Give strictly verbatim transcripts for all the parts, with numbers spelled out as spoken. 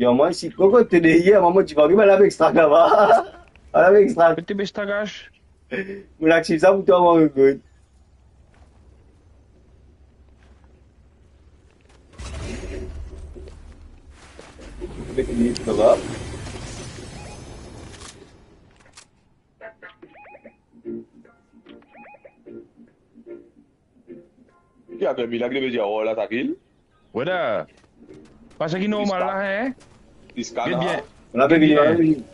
Yo, mwa isi, kote to deryer, mwa, mo ti pa vinn, mo la extra laba. Mo la extra. Kote to extra, Gash? Mo la siv sa pou twa, mwa, Gogo. Avek li, sa va. Ki apel Mila ki devinn dir, oh, la, tranquille. Weda. Pa seki normal la, hein? Iska la. Get bien. On a bien vini, on a bien vini.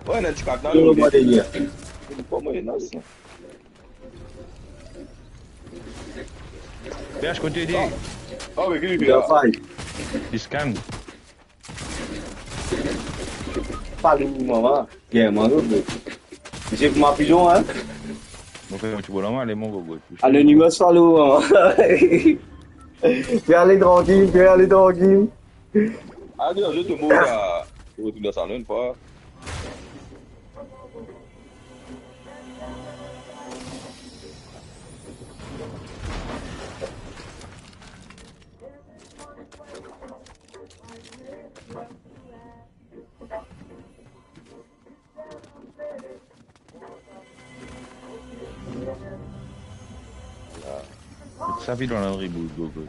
Ouais, nan ti kat la, yo, nou, mwa, deryer. Pou mwa, non, sa. Bien, kote de. Oh, oh, me ki li fer la? Fay. Li scan. Pa lour, mama. Bien, mwa, Gogo. Misie pou mwa pizon, hein? Mo fer mo ti bonom, ale, mo Gogo. Anonymous pa lour, mama. Pe ale trankil, pe ale trankil. Ale, ale, to mor la. Retourn dan salon enn fwa. Sa vinn dan lari boul, Gogo.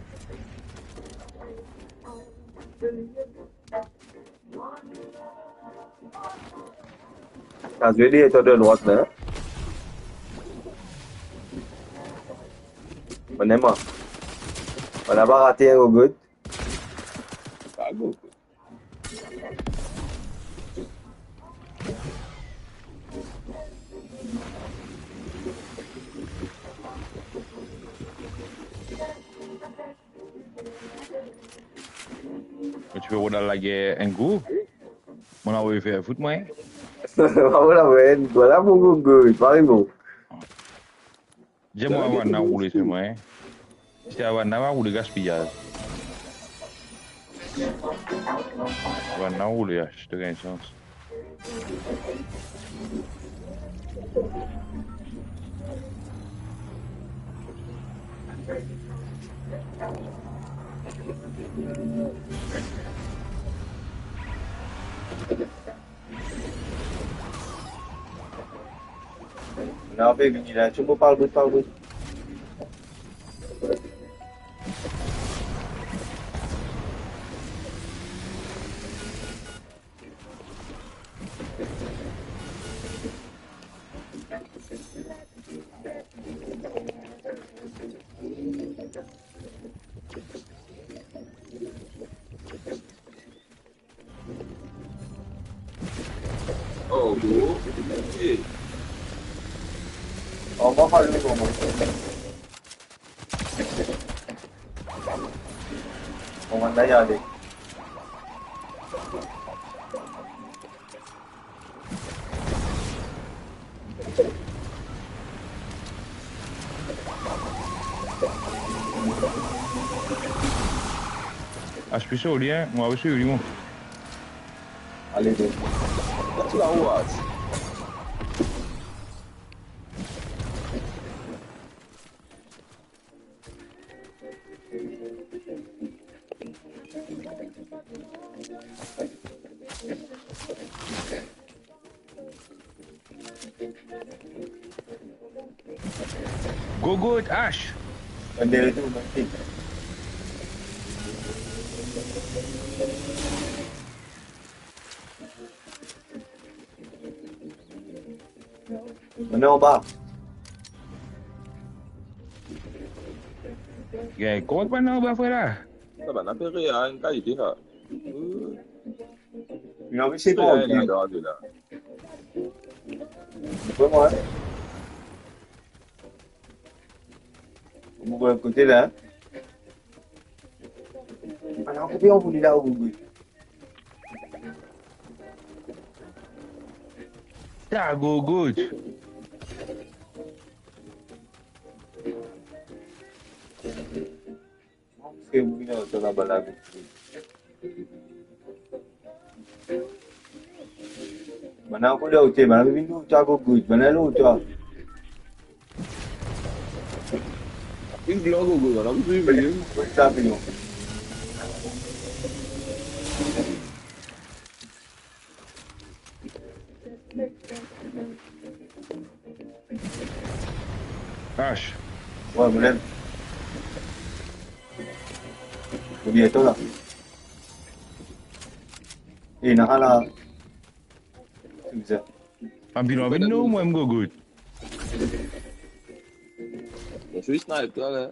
Sa zwe li etan de drwat la. Mo ena mwa. Mo la pa rate, hein, Gogo. Pa Gogo. Mo ti pe rod al lager enn kou. Mo la avoy fer fout mwa. Mo la avoy enn kou. La, mo Gogo, pare mo. Dir mwa, Vanna roule, se mwa, hein. Si Vanna va roule, gaspiyaz. Vanna roule, ah, to gagn sans. Non, pe vini la, to mo pal bout, pal bout. Oh, gro. Eh. Oh, mwa pa lwin, mwa. Bon, bann la, ale. Aspisa ou li, hein? Mwa osi, ou li, mwa. Ale, de. That's what I was. Gogo, Ash. Bann la anba. Gagn kont bann la anba, frer la. Sa bann la pe real, enn kalite la. Li anvi se trankil. Real la, la. Pou mwa, hein? Pou mwa, kote la, hein? Ala, kote ou voule la, ou voule. Ta gogot. Frem, vinn ar to laba la. Bann la ankor dan oter, bann la vinn oter, gogot, bann la oter. Vinn blan, gogot, bann la vinn blan. Kot sa, vinn. Ash. Wi, mo la. Mo bien to la. E, nana la. Bizar. Anpil anvi nou, mwa, mo gogout. Mo swiv sniper la.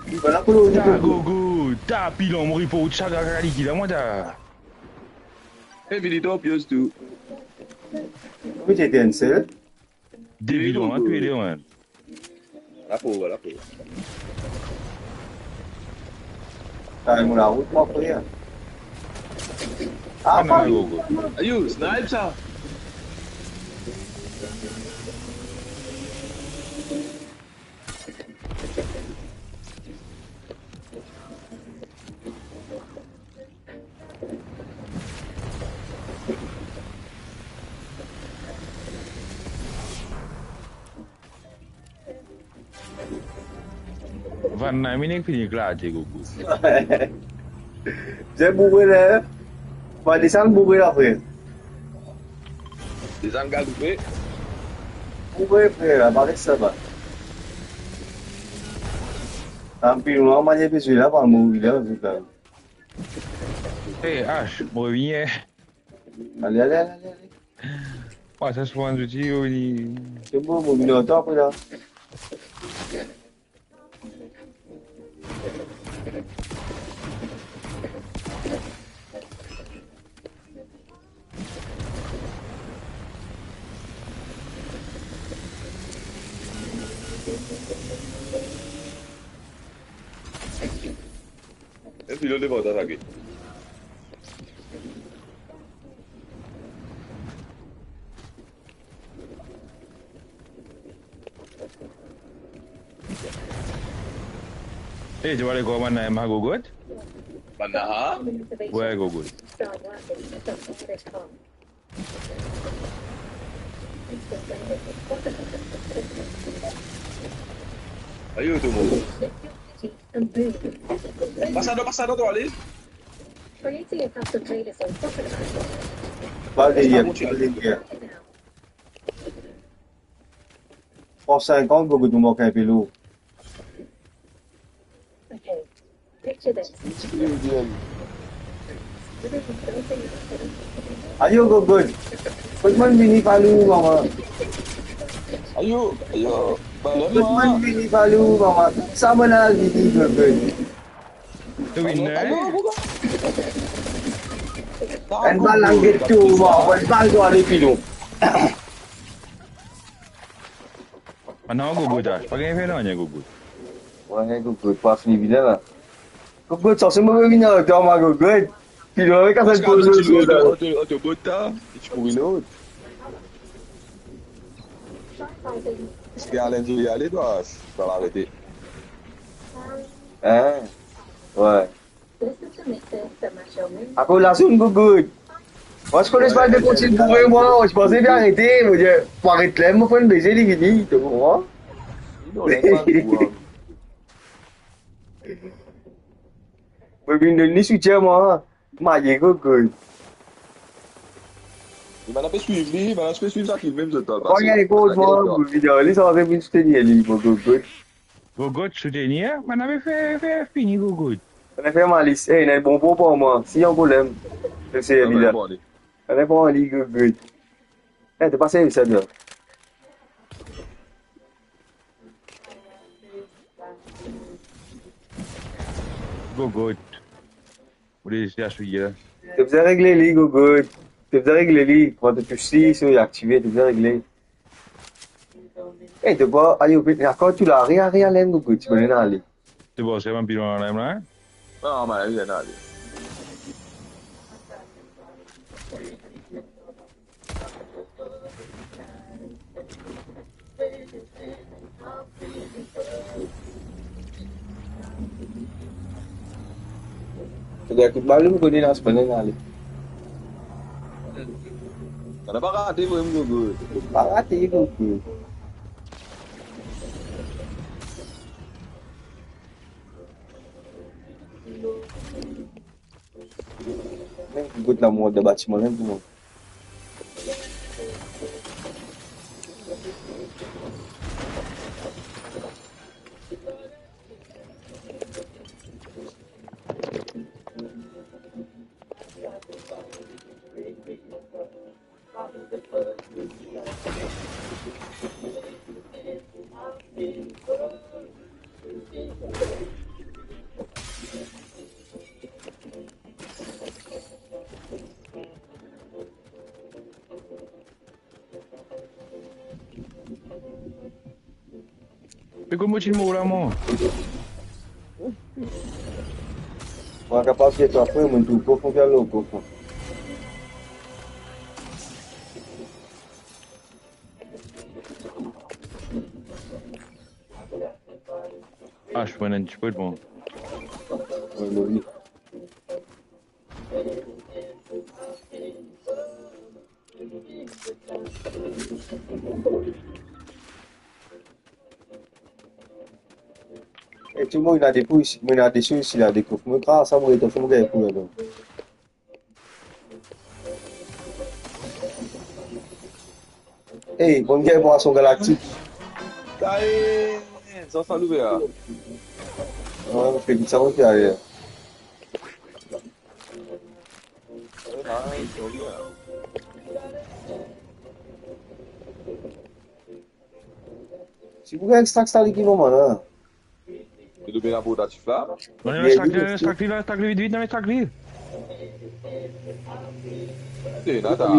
Li pa la pou nou. Ta gogout, ta pilon, mo ripo, ta gaga li ki la, mwa, ta. E, vini to, pios tou. Wi, ti ete enn sel. De pilon, tou le de, mwa. Lapo, lapo. Kare mo larout, mwa, frer. Ah, ah, non, pa non, non. Ayo, snipe sa. Vannla, mine fini eklate, gogo. Bizin boure la, hein? Pa desann boure la, frer. Desann galoupe. Boure, frer, la, pa res sava. Anpil, mwa, mwa, li pe zwe la, pa mouri la, zot la. Hey, Ash, mo revini, hein. Ale, ale, ale, ale, ale. Wa, sa se pou enn zouti, yo, li. Se bon, mo vini lontan apre la. E filo devan ta, sa ki. E, to ale kouma bann na ema gogot? Bann na ha? Wi, gogot. Ayo, to mor. Pas ladan, pas ladan, to ale. Bal deryer, bal deryer. Fran sinkant, gogo, to mank inpe lour. Ayo, gogo. Kot mo'nn vini, palou, mama. Ayo, ayo. Kot mo'nn vini, palou, mama. Sa mo'nn al vini, gogo. Enn bal lang get to, mama. Enn bal to ale pilon. Ah non, gogo, ta. Pa gagn fer nanye, gogo. Wi, gogo, pa fini vini la. Gogo, sa se mo vini ar twa, mwa, gogo. Pilon avek sa, sa, sa, sa, sa. Oto, oto, oto, bota. Ti pou vinn lot. Eski Alan, zoli ale, twa? Twa arete. Hein? Wi. Akoz lazone, gogo. Mwa, mo kone pa de konsil boure, mwa. Mo panse li arete, mo dir, pou aret la, mo finn beze, li vini, to konpran? Non, la, pa tou, hein. Mo vinn donn li soutien, mwa. Maye, gogo. Li, bann la pe swiv li, bann la pe swiv sa ki mem zot, pa. Wi, ekout, mwa, mo vinn donn li, sa va vinn soutenir li, mo gogo. Gogot, soutenir, bann la pe fer, fer fini, gogot. Bann la fer malis. Eh, ena bon pou mwa. Si ena problem, se servi la. Bann la pran li, gogot. Eh, to pa servi sa, non. Gogot. Ou les la souye la. To bizin regle li, gogot. To bizin regle li. Pran to tousi, si aktive, to bizin regle. Eh, to pa, ayo, pe, akor tou la, re, re, ale, gogo, ti pe ale. To pa, se bann pilon la, hein? Non, mwa, ale, ale. Ena kout bal, mo kone la, se pa ale. Sa pa rate, mo, mo, mo. Pa rate, mo, mo. Mem kot la, mo, dan batiman la, mo. Mem kot la, mo. Me kot mo ti mor la, mwa? Mwa kapav dir twa, frer, mo trouv kof, mo pe al lor kof, mwa. Ah, je suis pas un petit peu bon. Ouais, mais oui. E tou mo ena de pou isi, mo ena de sou isi la, de kof. Mo kraz sa, mo retou, mo gagn pou ladan. Ey, bon gagn pwason galaktik. Kae, sa, sa louver la. Wi, paske sa, wi, ki ariv. Si pou gagn extract sa, li ki moman la? Li doub ena portatif la? Non, non, extract li, extract li, la, extract li, vit, vit, non, extract li. Eh, nada.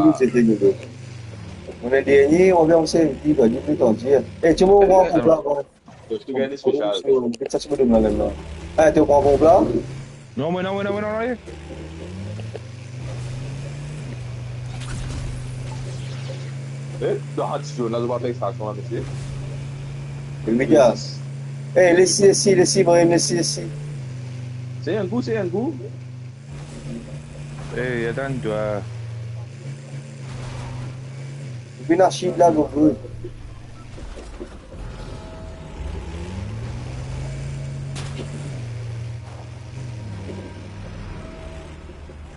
Mo dernie, on vient, on sait, il va dire, plus ton Dieu. Eh, tu m'envoies pour là, bon. Donk, to gagn spesial. Met sa ti mo dom la mem la. Eh, to pran bon pla? Non, mwa non, mwa non, mwa non, mwa non. Eh, dan ti zone la, zot pa fer extraction la, mesie. Imediat. Eh, les ici, les ici, les ici. Se enn kou, se enn kou. Eh, atann twa. Vinn asid la, gogo.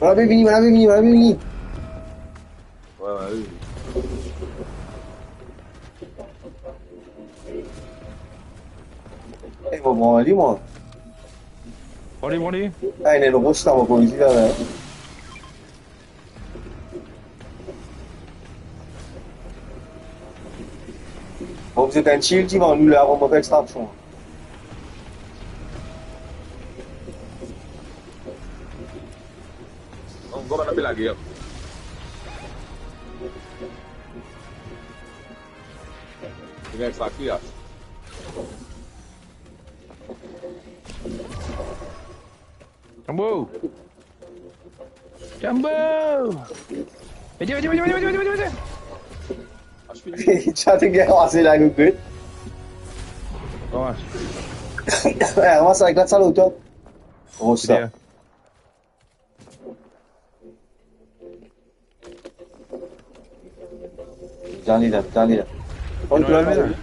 Mo la pe vini, mo la pe vini, mo la pe vini. Wi, wi, wi. Eh, mo pran li, mwa. Pran li, pran li. Ah, ena enn ros la, mo pran li la, la. Bon, zot inn chill divan nou la, avan mo fer extraction. Bon, kouma nou apel lager? Li gagn extract li la. Jumbo! Jumbo! Vite, vite, vite! Sa to gagn pase la, gogo. Kouma? Eh, kouma sa, eklat sa loto. Kouma sa? Vite. Dan li la, dan li la. Konn non, twa, la, la.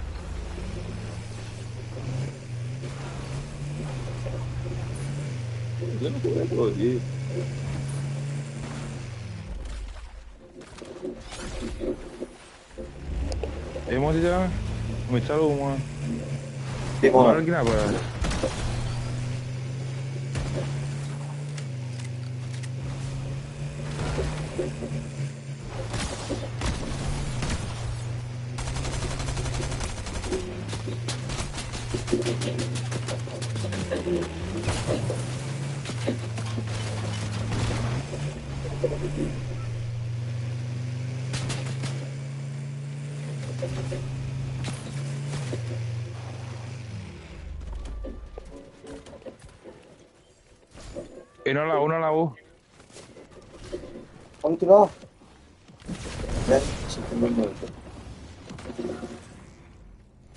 E mwa, ti sa? Met sa lor mwa. Se bon. Mwa, ki napa la. Ena lao, ena lao. Kom tou la.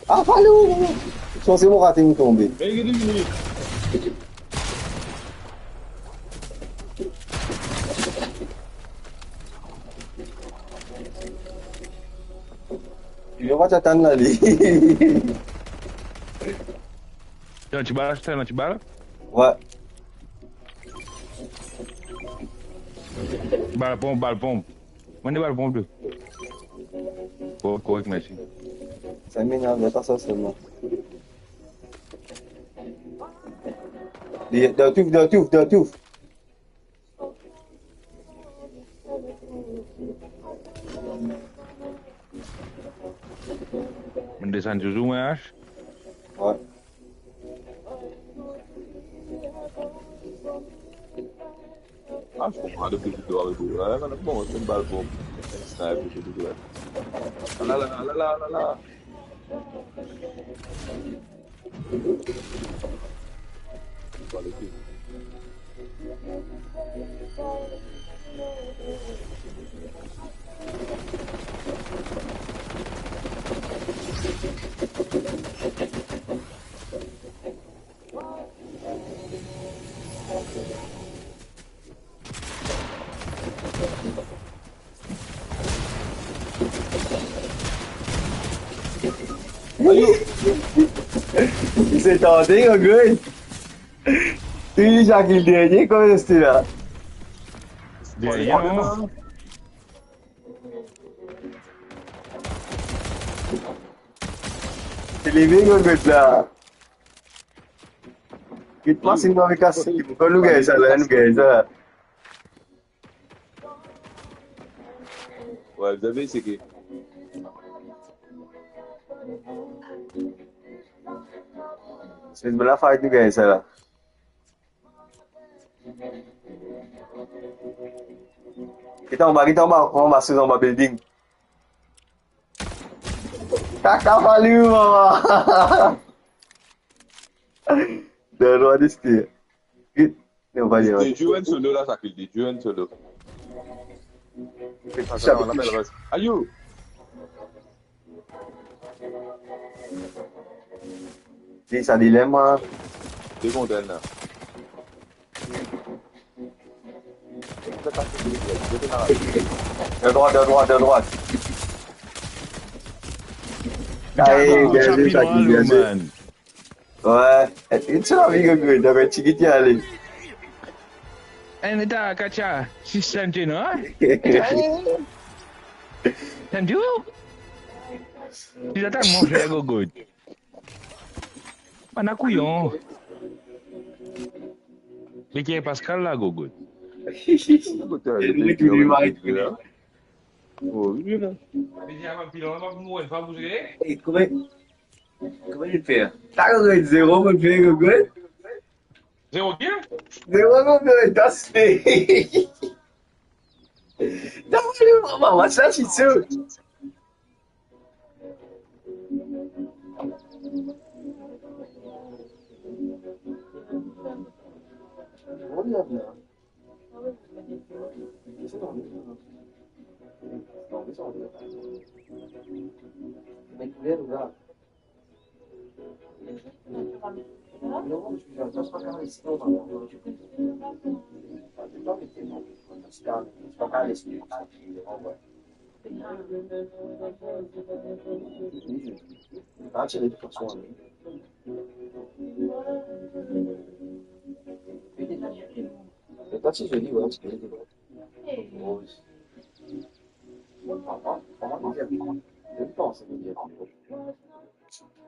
Ah, falo! Sanse mo rate, mo tonbe. Li pa ti atann la, li. Ti ena ti bal, ti ena ti bal? Wi. Bal ponp, bal ponp. Mo ena bal ponp de. Korek, korek, mersi. Sa minn, ena sa selman. Li dan touf, dan touf, dan touf. Mo'nn desann touzour, mwa, Ash. Wi. Ah, je comprends depuis le vidéo avec vous. Ouais, non, non, bon, c'est une balle pour un sniper, c'est tout, ouais. Ah là là, ah là là, ah là là. Ayo. Se tande, Gogod. Li, Jacques, le dernie, kouma reste la? Dernie, non? Se leve, Gogod, la. Get pa si nou ave kas, kan nou gagn sa la, nou gagn sa la. Ouais, vous avez, c'est que se nou la fight, nou gagn sa la. Get anba, get anba, anba, sou anba building. Kaka valou, mama. Dan drwa deste. Get. Non, pa li, li jwe enn solo la, sa ki li jwe enn solo. Ayo. Li sa dilem, mwa. De segonn la. De drwat, de drwat, de drwat. Aye, bien zwe, bien zwe. Ouais, e ti lavi, Gogod, dan enn tigit ale. Enn eta, Katia, si santi, non? Santi ou? Li atak mon frer, Gogod. Bann kouyon. Li ki Pascal la, Gogod. Kote ale, li ki la? Oh, wi, la. Ey, kouma, kouma li fer? Ta, Gogod, zero, mon frer, Gogod. Zero bien? Zero, mon frer, ta se. Ta, mama, sa, si so.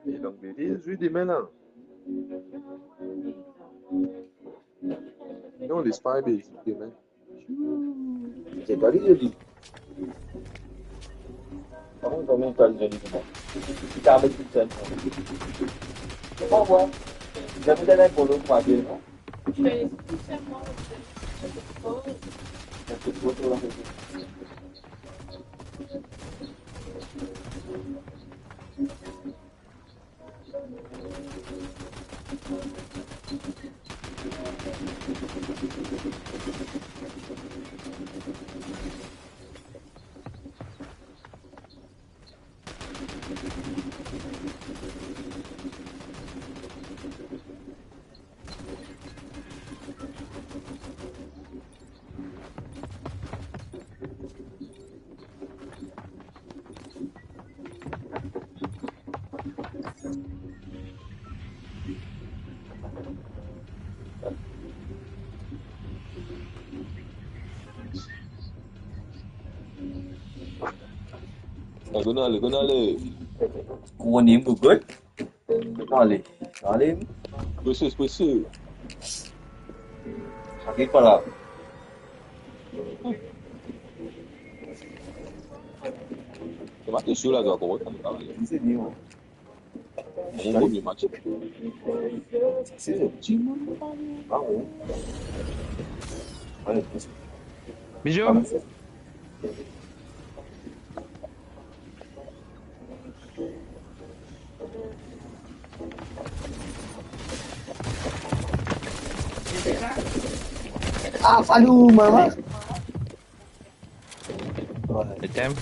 E donk, li zwe demin la. Non, li pa demin. Se pa li, li. Par kont, kouma li zoli demin? Li kapav met tou sel. Li pa vwar. Li a met enn polo pou avel, non? Konn ale, konn ale. Kouma nou, Gogod? Ale, ale. Prese, prese. Sa ki pa la. Se match sou la, zot konpran? Se bien. Bon, bon, match. Se bien. Ah bon. Allez. Bisous. Ah, falou, mama. Etem.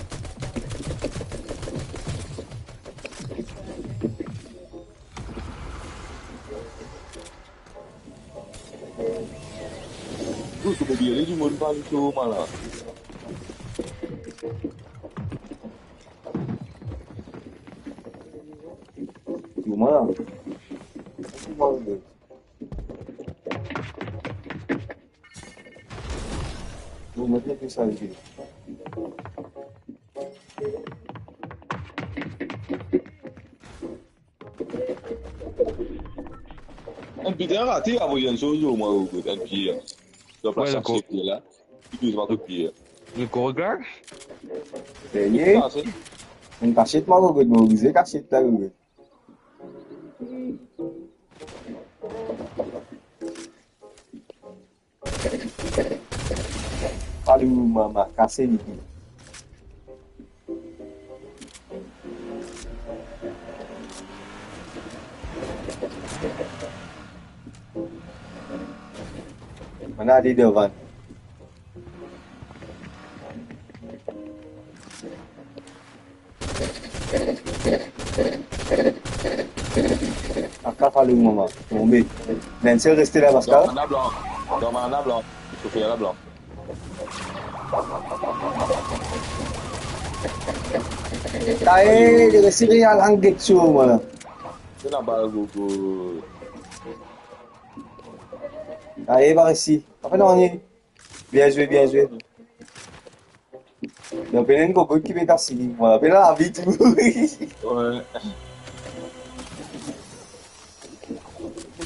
Ou, to pe bien, dimoun pa ni so mala. Yo, mala. Bon, met li pou sa, li. Enn piti rate, avoy enn soz, mwa, ou enn pie. Donk, la, wi, sa, dakor. Se pie la. Li plis pa kot pie. Li korek la? Serye? Sa, se enn kasiet, mwa, kot mo, bizin kasiet la, kot. Alou, mama, kase li. Ann ale devan. Aka falou, mama, tonbe. Ena enn sel reste la, Pascal. Donk, ann a blan. Donk, ann a blan. Sofi, ann a blan. Tae, li resi al get so, mama. Se nabal, gogo. Tae, pa resi. Pa fer nanye. Bien zwe, bien zwe. Donk, pena enn gogo ki pe kas li. Vwala, pena lavi tou. Wi.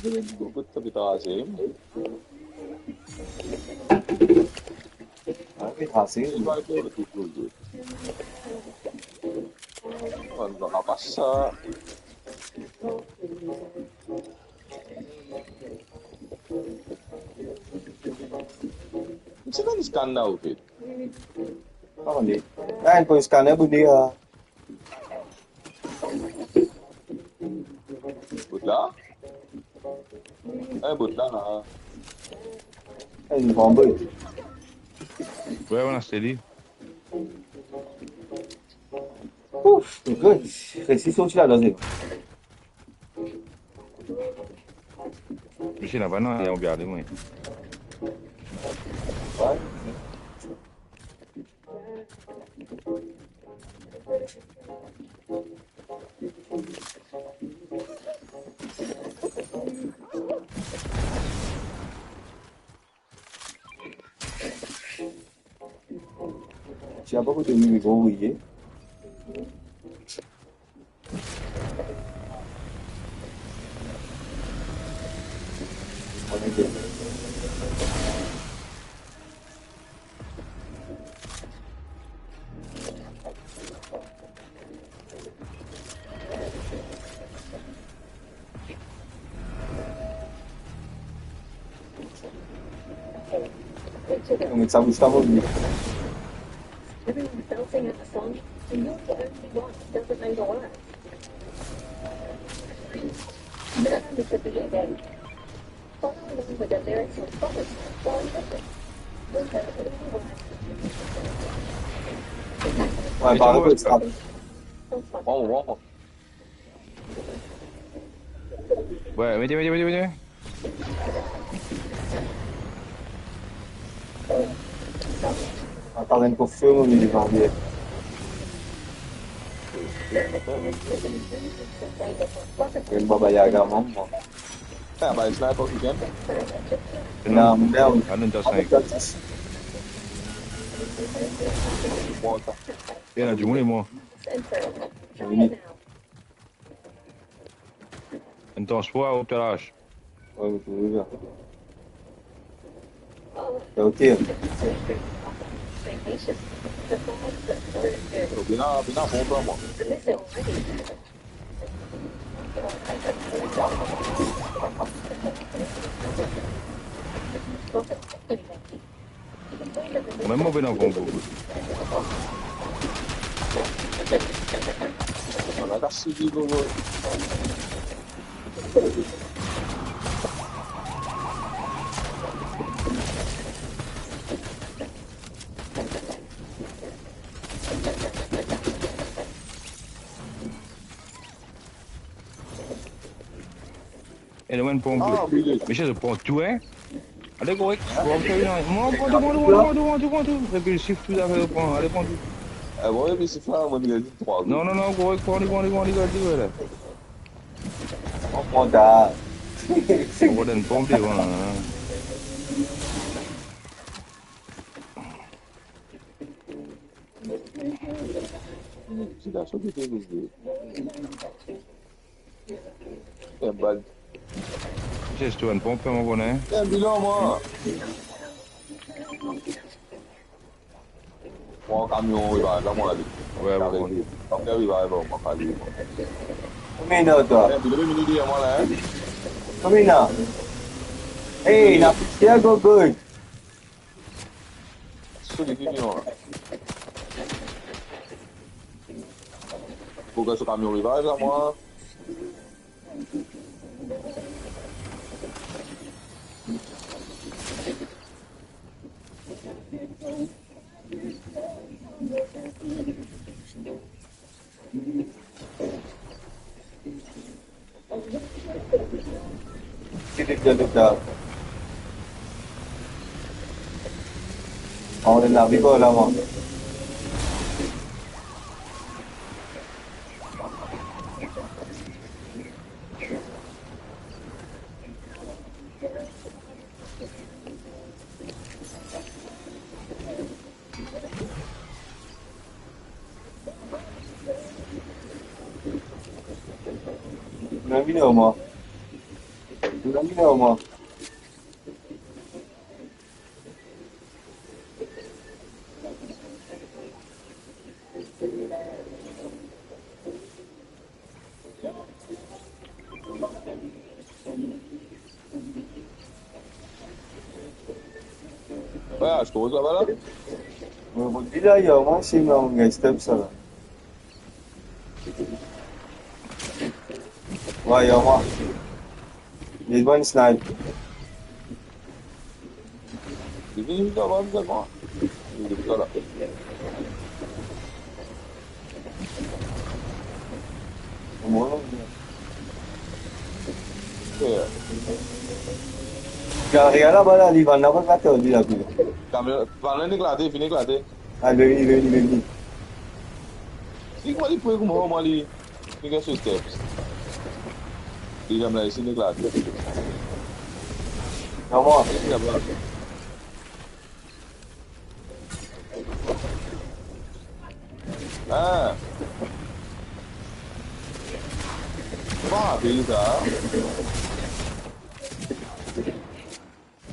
Gogo, gogo, sa pe trase. Ah, pe trase. Ann, ann, ann, pa sa. Se pa enn scanner, ofet? Pa kone. Ah, enn scanner, bout la. Bout la? Eh, bout la, la. Eh, enn gran bout. Wi, wi, se li. Ouf, good. Resi sorti ladan, se bon. Misie, napa nanye, ou gard mwa. Ti apa kote mi gro wi ye? Met sa bous la, mon ami. Wi, parey, bon, bon. Wi, mete, mete, mete, mete. Atann, enn kof fre, mo, li devan bien. Enn Baba Yaga, mama. Ah, ba, sniper ki gagn. Non, non. Ah, non, just sniper. Bon, sa. Ena dimoun, mwa. Vini. Enn transpor a otalaz. Wi, wi, wi, wi. Oke. Bina, bina, bon, bon, bon. Mem mo pena konpran. Ala kasi li, gogo. Li amenn pran. Ah, wi. Misie, zot pran tou, hein? Ale, korek. Pran tou, non. Pran tou, pran tou, pran tou, pran tou, pran tou. Epi sif tou zafer, pran. Ale, pran tou. Ah, bon, epi sif la, mo gagn trwa. Non, non, non, korek, pran li, pran li, pran li, pran li, la. Pran, pran ta. Mo donn pran devan, hein. Ti gason ki te rive. Eh, bad. Misie, si to enn ponp, mo kone. Eh, bilan, mwa. Pran kamion revive la, mwa, ale. Wi, wi, wi. Kamion revive, mwa, ale. Konbien inn twa? Eh, bilan, vinn deryer mwa la, hein. Konbien inn? Hey, inn plis, go, go. Sou li ki vinn la. Pou gagn so kamion revive la, mwa. Ki te bien de ta. Ah, on est là, rigole, là, moi. Vinn vini ar mwa. Vinn vini ar mwa. Wi, aster mo laba la. Mo, mo dir la, ya, mwa, si mo gagn step sa la. Wi, ya, mwa. Li bann snipe. Li vini, li vini, li vini. Gare laba la, li vann laba, pa tarde la, pi. Kamion, vann la, finn eklate, finn eklate. Ah, li vini, li vini, li vini. Li kouma li pre kouma, kouma li, li gagn so steps. Li zame la isi, li eklate. Kouma? Li laba. Ah. Kouma apel sa?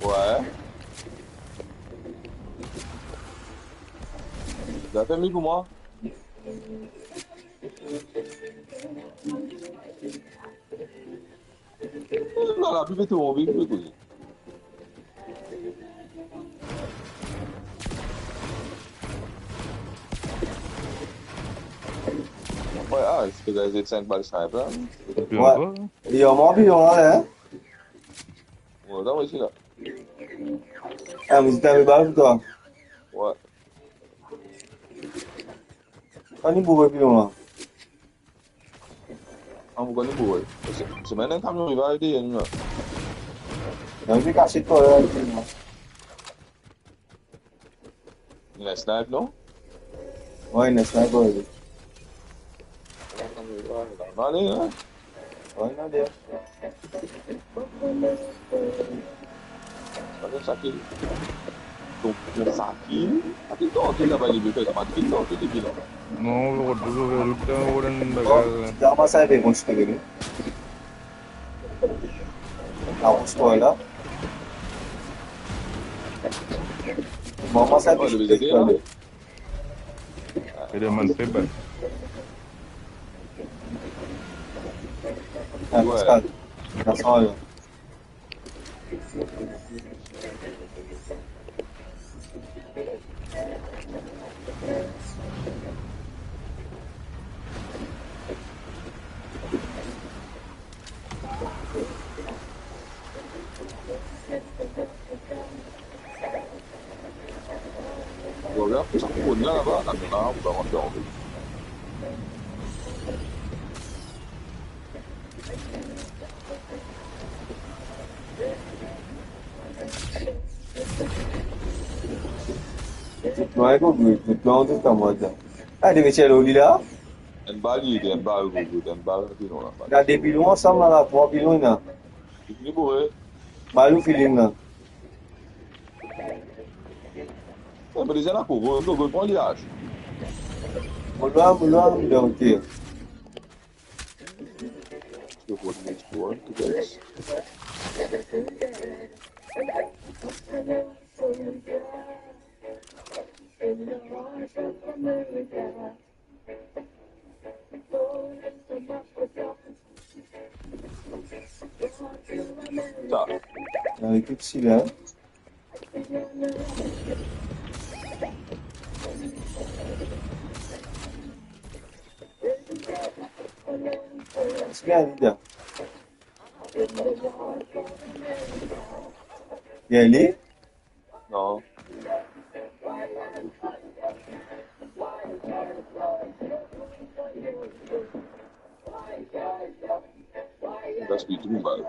Wi. Zafer mi pou mwa. Non, la pli vit ou anvi, ou koze. Wi, ah, eski zot inn sink bal sniper? Wi. Li anvi, li anvi, hein? Wi, la, wi, si la. Ah, mais t'avais pas vu, toi. Wi. Kan li boure pli lwen la? Ah, mo kone boure. Se, se mem enn kamion revive deryer nou la. Non, li kase twa la, li, non. Li ena snipe, non? Wi, li ena snipe, wi. Ale, hein? Wi, non, deryer. Sa ki, donk, sa ki, sa ki tante laba, li pe fer sa, ki tante depi la. Non, on retrouve le temps, on a une bagarre. Bon, sa va, sa va, bon, je te dis. La, on se voit là. Bon, moi, ça, je te dis. Ede mann pe bat. Ah, Pascal. Pascal. Bon, la, sa pou la, laba, la, la, ou pa rant dan. Tou lwin, Gogo, tou lwin, tou lwin, tou lwin. Ah, de mete lor li la. Enn bal, li, enn bal, Gogo, enn bal, pilon la. Gard de pilon ansam la, trwa pilon la. Li fini boure. Bal ou fini la. Eh, me deziem la pou, Gogo, pran li ash. Mo lwin, mo lwin, mo lwin, ok. Yo, what next one, guys? Sa. Gagn tou sila. Ti gagn li la. Gagn li? Non. Gaspiy tou mo bal.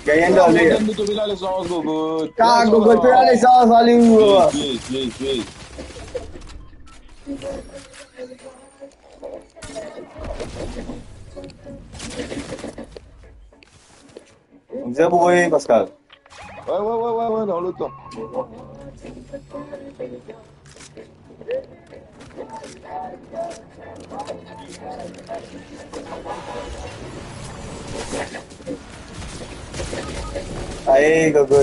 Gagn enn dan ler. Gagn, nou tonbe dan lesans, Gogo. Ka, Gogo, tonbe dan lesans, ale ou. Yes, yes, yes, yes. Bizin boure, Pascal. Wi, wi, wi, wi, wi, dan letan. Aye, Gogo.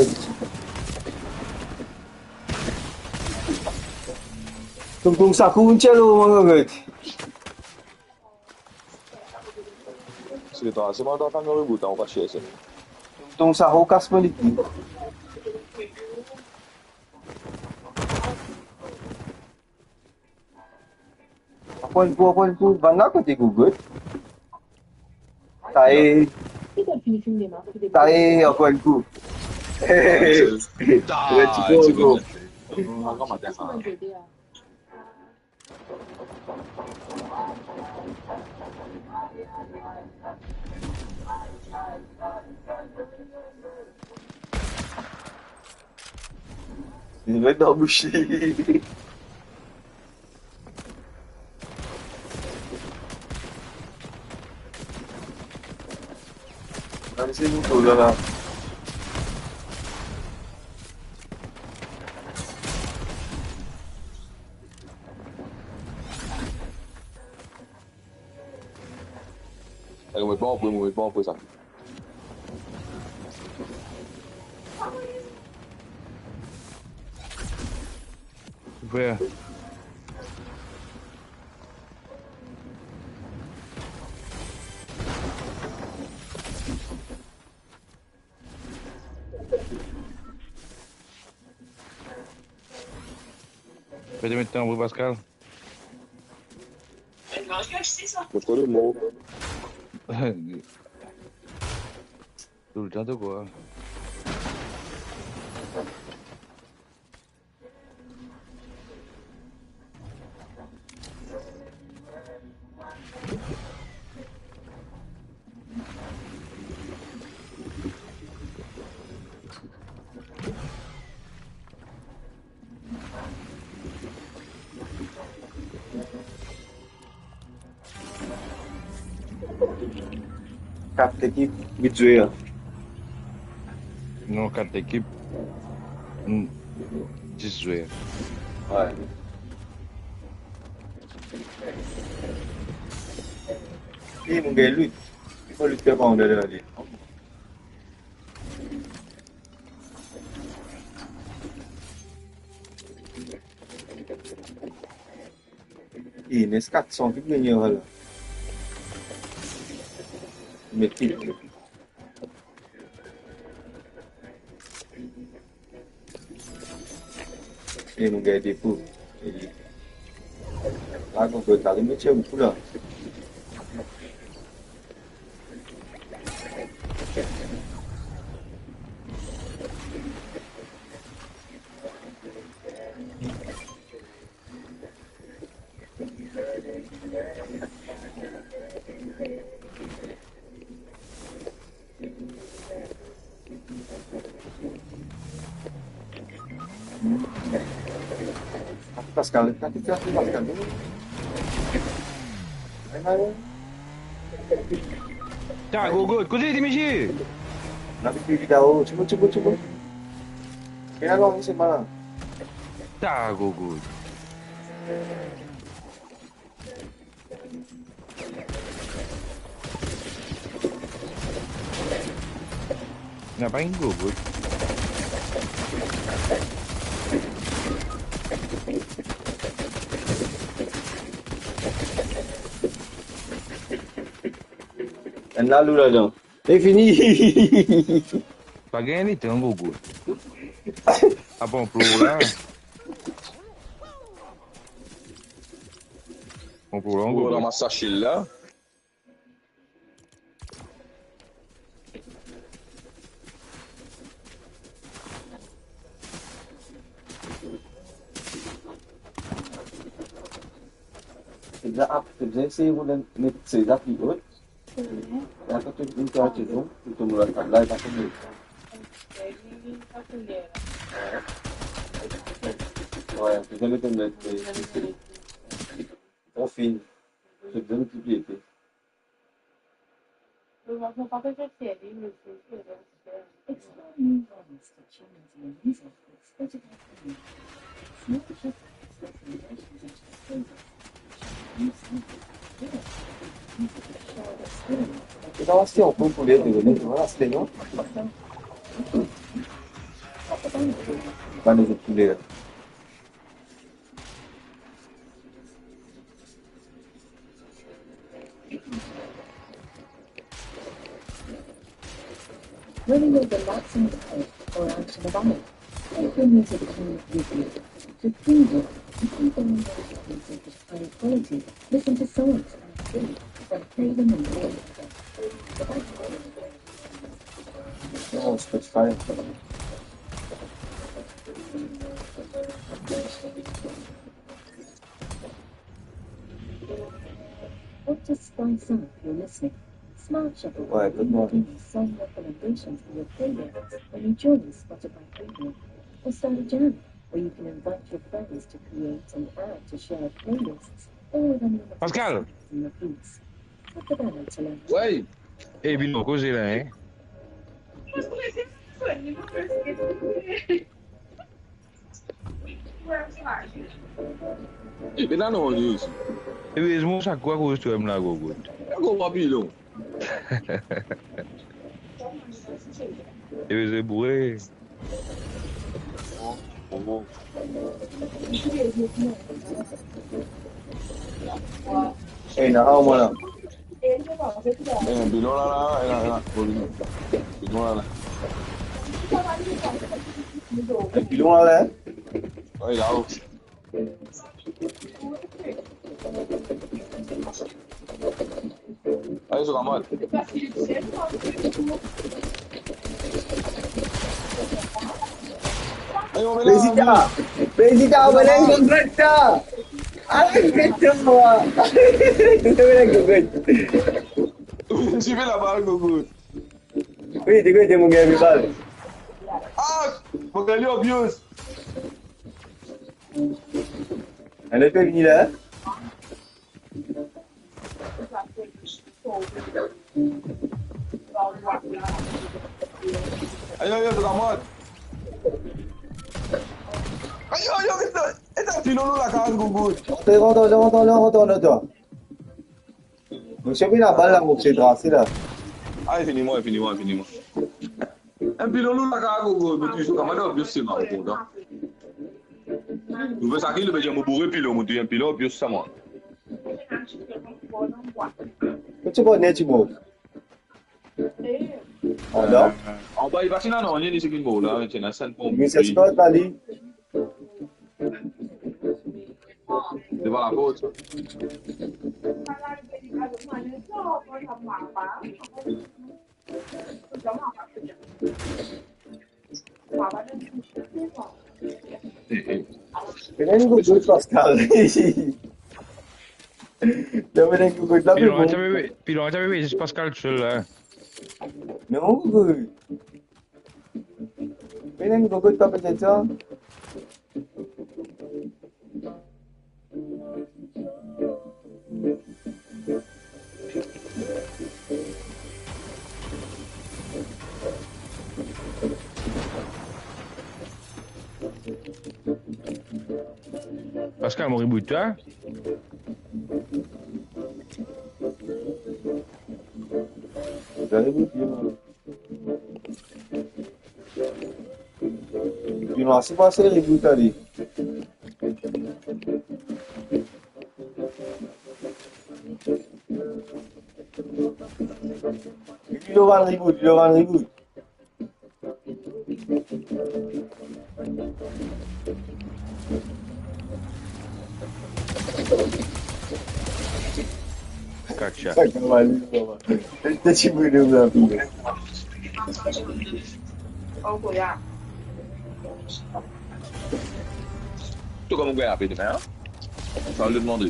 Tonton Sakou, inn tir lor mwa, Gogo. Se letan, se pandan kamion reboot, on pa cherche. Tonton Sakou kas mo lipni. Ankor enn kou, ankor enn kou. Bann la kote Gogo? Taye. Taye, ankor enn kou. Ta, ti kou ankor. Li met dan bouch li. Gade se mouton la, la. Ayo, mo met pa an pre, mo met pa an pre sa. Ver. Fede met an pre, Pascal. Mo kone mo. Toultan to kwa. Kat lekip, wit zwer. Non, kat lekip, hmm, dis zwer. Wi. E mo gagn loot. Mo loot pe pa anba ale. E, ena kat san ki pou gagn la. Met ki. E, nou gagn depo. E, Ah, Gogo, t'as allumé, tiens, ou là. Pascal, kan ti tir Pascal. Ta Gogo, koze ti misie? Lavi ti vidao, tibo, tibo, tibo. Kena non, se mala. Ta Gogo. Napa enn Gogo. Enn lalou ladan. E fini. Pa gagn letan, Gogo. Apa, anplor la. Anplor la, Gogo. Ramas sase la. Esa, esa, se ou met seza pli o. Wi. E apre, to vinn, to aret, to, to met la, la, e pa konn. Wi, to met, met, met, met, profil. To donn piblisite. Explore new formats to channels and music with Spotify Premium. Small shop recommendations and discoveries. New sound, music, music, shared experience. Esa, si ou pou, pou li, li, li, li, li, non? Bann lezot koulè. Whether you're relaxing at home or out and about, take your music with you. To freedom, you can download your music at high quality, listen to songs and see, then play them in all. Oh, Spotify. Or just spice up your listening. Smart Shop will give you some recommendations for your playlists when you join Spotify Premium. Or start a jam, where you can invite your friends to create and add to shared playlists, all with only Pascal! Six dollars in your fees. Tap the banner to learn more. Wey! E Bino, koze la, hein? E, pena non, li osi. Erezman, sa kwa koz twa mem la, Gogo? Gogo, papilon. Erezman, boure. Ey, na a, mwa la. Eh, pilon la, la, la, la, la. Pilon la, la. Eh, pilon la, la. Wi, la, o. Ayo, so kamarad. Ayo, me la. Prezida, prezida, ou bann gogod sa. Aret met mwa. Ou bann gogod. Ti pe labal, gogod. Wi, de kote mo gagn bal? Ah, mo gagn li anbyans. Ale, pe vini la. Ayo, ayo, to kamarad. Ayo, ayo, eta, eta, pilon nou lakaz, gogod. Rant, rant, rant, rant, rant, rant. Mo ti pe labal la, mo ti trase la. Ah, fini mwa, fini mwa, fini mwa. Enn pilon nou lakaz, gogod, mo touzour kamarad, anbyans selman, kontan. Nou fer sa ki, nou pe dir mo boure pilon, mo touzour enn pilon, anbyans sa mwa. Kot ti boner ti bour? Anba? Anba, li pa ti ena nanye, li ti finn bour la, ti ena sa, bon. Mister Scott, ali. Devan laport. Pena enn gogot, Pascal. Non, pena enn gogot la, pi lwin, bon. Ti ave, pi lwin, ti ave zis Pascal tousel la. Non, gogot. Pena enn gogot, pa petet sa. Pascal, mo reboot twa. Mo reboot, yo. Li masi pase reboot ale. Li dovan reboot, li dovan reboot. Gotcha. Sa kaval li, kaval. Li ti bonom la, pi. Tou kouma gagn apel demin, an? Sa, le demande.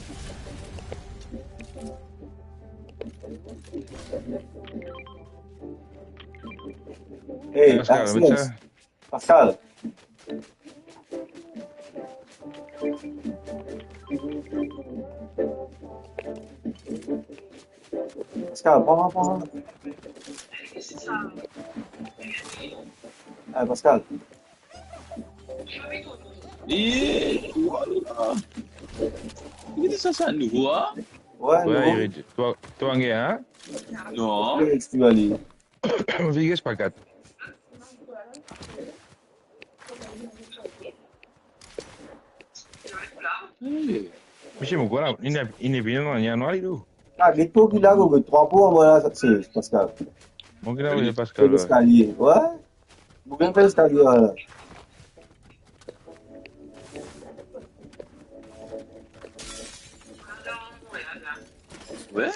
Hey, Pascal, Axel. Met sa. Pascal. Pascal, pran, pran, pran. Ah, Pascal. Eh, wala. Ki sa, sa nouvo, an? Wi, wi, nouvo. Twa, twa, hein? Non. Fix, ti va li. Fix pa kat. Hey. Misie, mo krwar la, inn, inn vini dan lanwar, li tou. Ah, get pou ki la, gogo, trwa pou anba la, sa, se Pascal. Mo ki la, wi, Pascal, wi. Leskalie, wi. Mo gagn fer leskalie, wi, la. Wi.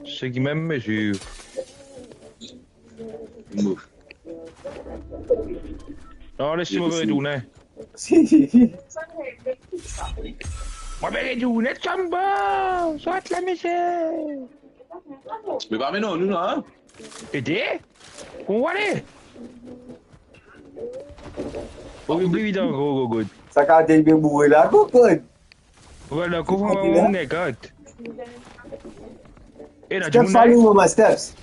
Seki mem mezi. Mo. Non, les mo retourne. Mo pe retourne, Chamba. Sort la, misie. Me pa amenn nou la, hein? Ede? Kouma ale? Ou bliye dan gro gogot. Sa ka de bien boure la, gogot. Ou gard dan kouma, mon nek, gard. E, na dimoun la. Steps, salut, mama, steps.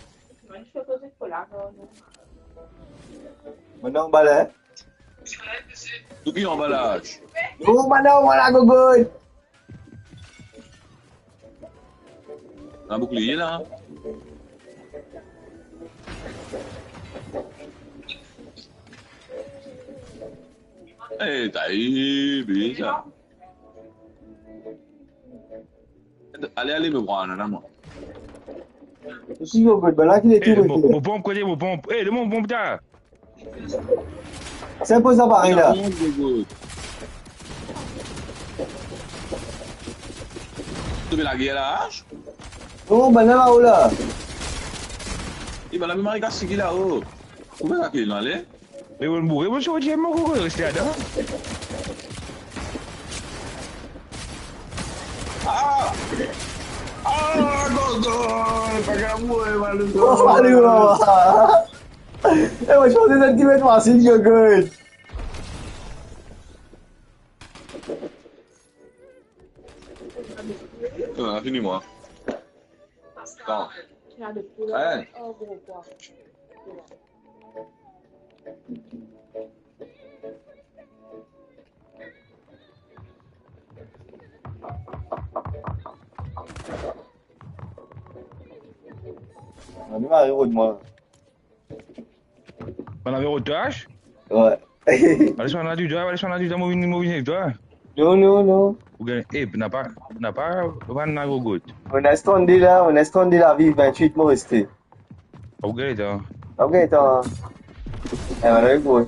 Mo anba la, hein? Ou ki anba la? Non, mo anba la, gogo. Na boukliye la. Eh, ta, eh, bien sa. Ale, ale, me pran, non, non, mwa. Si, yo, ben, la ki... Eh, le mo, mo ponp, kote mo ponp? Eh, le mo ponp, ta. Sa poz aparey la. Tonbe lager la, H? Non, bann la, lao la. E bann la, me mari kas ki lao. Kouma sa ki ale? Me bann boure, mo sorti, mo kour reste ladan. Ah! Ah, gogo! Pa gagn boure, malou. Oh, malou, mama. Eh, mo santi sa ti met fasil, gogo. Non, la fini, mwa. Non. Hein? Mo ale mari rod mwa. Mo ale rod twa? Wi. Ale swan la, twa, ale swan la, twa, mo vini, mo vini, twa. Non, non, non. Ou gagn, eh, napa, napa, napa gogot. Mo ena trannde la, mo ena trannde lavi, vintwit mo reste. Ou gagn, twa. Ou gagn, twa. Eh, mo ale gro.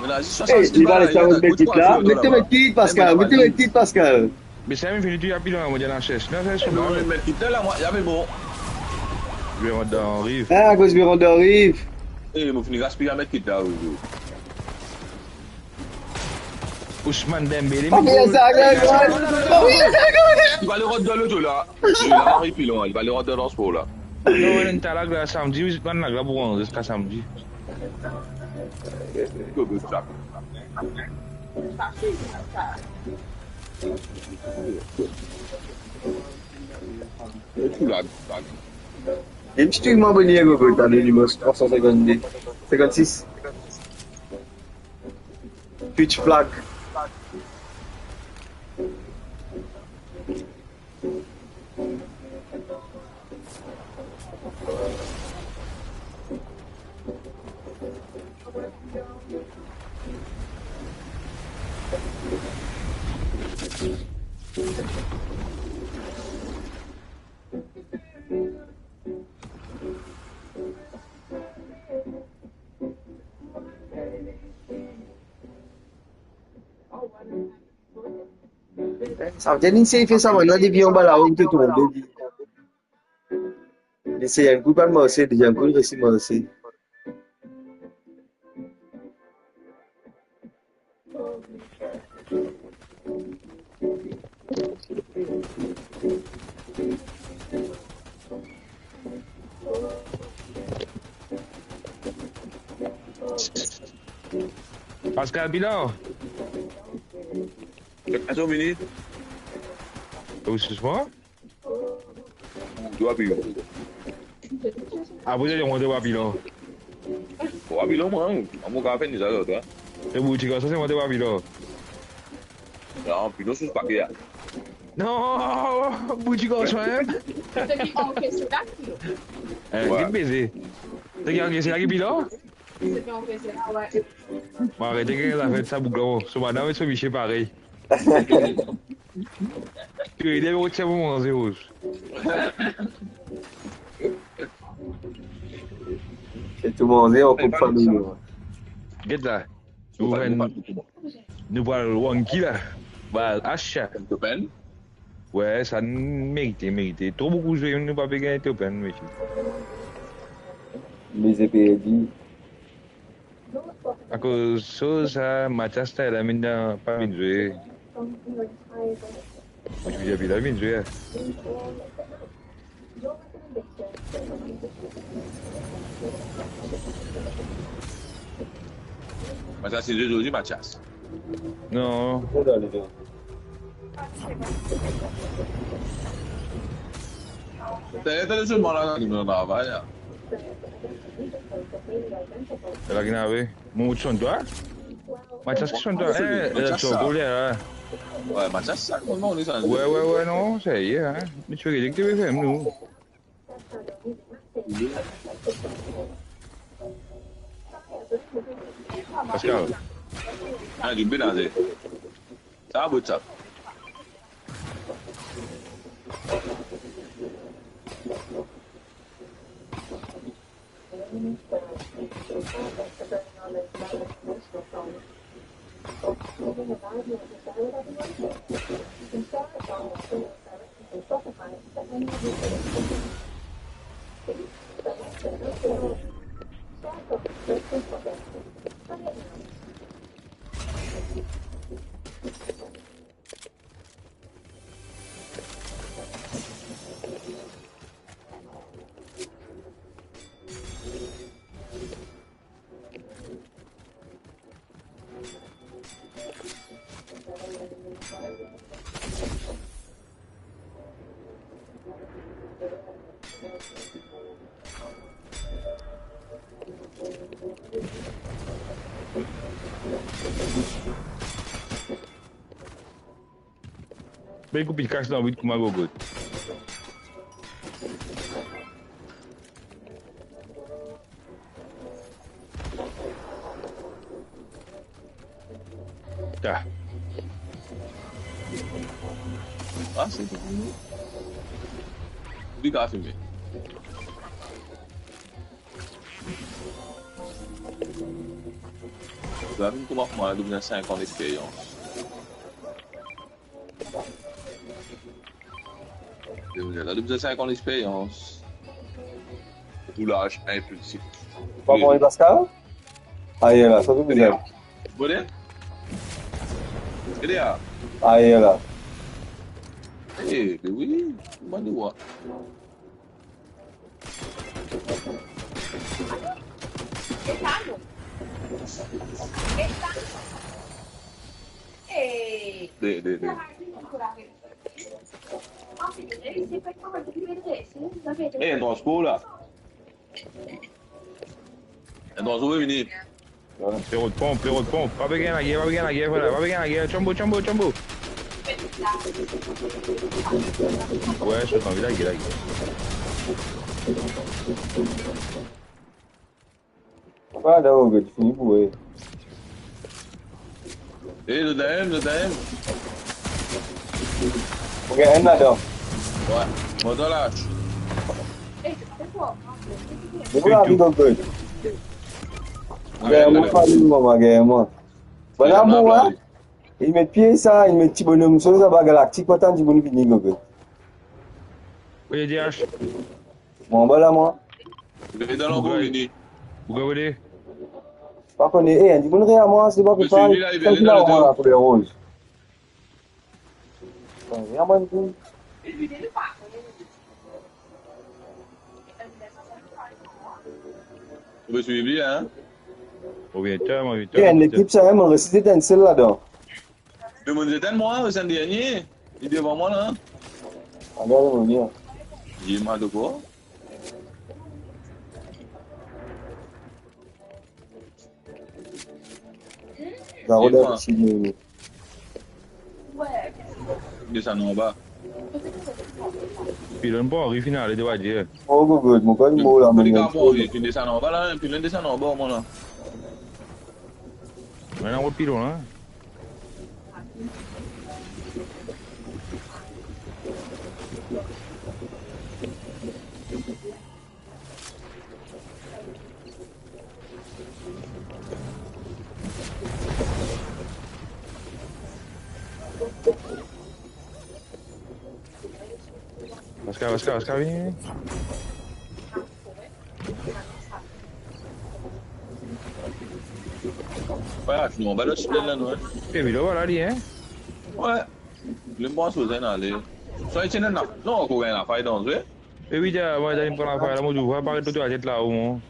Mennaj, eh, li va les sa, met medkit la. Met to medkit, Pascal. Met to medkit, Pascal. Me sa, mem fini touy pilon la, mo dir, ena ses. Non, ses. Non, me medkit la, la, mwa, ya, me bon. Véranda ariv. Ah, akoz Véranda ariv. Eh, mo fini gaspiy medkit la, wi, wi. Ousmane Dembélé, oh, me bien sa, gars. Oh, bien sa, gars. Li va ale rant dan loto la. Li la, Marie Pilon, li va ale rant dan transpor la. Non, enn talag la, samdi, wi, bann lag la pou rant ziska samdi. Enn ti trik mwa bone, Gogo, tande nimero trwa san sinkant-de, sinkant-sis. Twitch Flag. Savedir li inn sey fer sa, bann la depi anba lao, li tonbe. Li sey enn kou, pa marse, dezyem kou, li resi marse. Pascal Pilon. Atann minit. Ou sis mwa? Ou dwa pi. Apre, zot monte pa pilon. Ou pa pilon, mwa, mwa, mwa, ka fer ni sa, zot, a? E bouti garson, se monte pa pilon. Non, pilon sou pake, a. Non, bouti garson, hein? Seki ankese la, pilon. Eh, ouais. Ki peze? Seki ankese la, ki pilon? Seki ankese la, ouais. Bon, arete gagn zafar sa, boug la, so madam e so misie parey. Ki ide, mo ti pou manze, Roz. E tou manze an koup fami, non? Get la. Nou pral, nou pral wanki la. Pral acha. Top un? Ouais, sa merite, merite. Tro boukou zwe, nou pa pe gagn top un, mesie. Mezire perdi. Akoz so sa, Mathias la, la, minn dan, pa vinn zwe. Mo ti dir, la vinn zwe, a. Mathias, se zwe zordi, Mathias? Non. Tande, tande, sou mwa la, nou travay la. Ela ki nave. Mo ti sonn twa? Mathias ki sonn twa? Eh, Mathias, eh, sa. Koler la. Ouais, Mathias sa, koman li sa? Ouais, ouais, ouais, non, sa ye, hein. Me ti pe gete ki to pe fer, nou. Pascal. Ah, li bien aze. Sa, bout sa. Be koup li kas dan wit kouma gogot. Ta. Ah, se bon. Li ka filme. Gade kouma fwa la, li bizin sink an lexperyans. Li bizin, li bizin sink an lexperyans. Roulaz inpilsif. Pa mwa, Pascal? Aye la, sa tou bizin. Gade. Gade la. Aye la. Eh, be wi, kouma li wa. De, de, de. Eh, enn transpor la. Enn transpor vini. Perot ponp, perot ponp. Pa pe gagn lager, pa pe gagn lager, frè. Pa pe gagn lager. Tchombo, tchombo, tchombo. Ouais, je suis dans le village, là. Voilà, donc, tu finis bourré. Eh, le D M, le D M. Ok, enn ladan. Ouais, bon, dans l'âge. Bon, la, amigo, good. Gagn mwa, pa li, mwa, gagn mwa. Voilà, bon, hein. Li met pie sa, li met ti bonom so, sa ba galaktik, pa tann dimoun vini, gogo. Oye, D H. Mwa, anba la, mwa. Vini dan lankou, vini. Boug avoye. Pa kone, eh, enn dimoun reamans, li pa pe fay. Seki la, mwa, la, kouler roz. Reamans, enn dimoun. Ou pe swiv li, hein? Ou bien, twa, mwa, bien, twa. Eh, enn lekip sa, hein, mwa, resi zet enn sel ladan. Demoun zet enn mwa, sa dernie. Li devan mwa la. Agar mo ni. Ye ma dokor. Zaro. Desann anba. Pilon pa anvi finn ale, to va dir. Oh, good, good. Mo konn mo la, mo konn. Pilon desann anba la, pilon desann anba, mo la. Ena pilon la. Pascal, Pascal, Pascal, vini, vini. Wi, nou anba lot siplen la, nou, en. E, vilo, vwala li, en. Wi. Li, mo panse, ale. So, Etienne, non, ankor enn lafay danzre. E wi, dia, mo, dia, li pran lafay la, mo, ou va paret lot latet la, o, mo.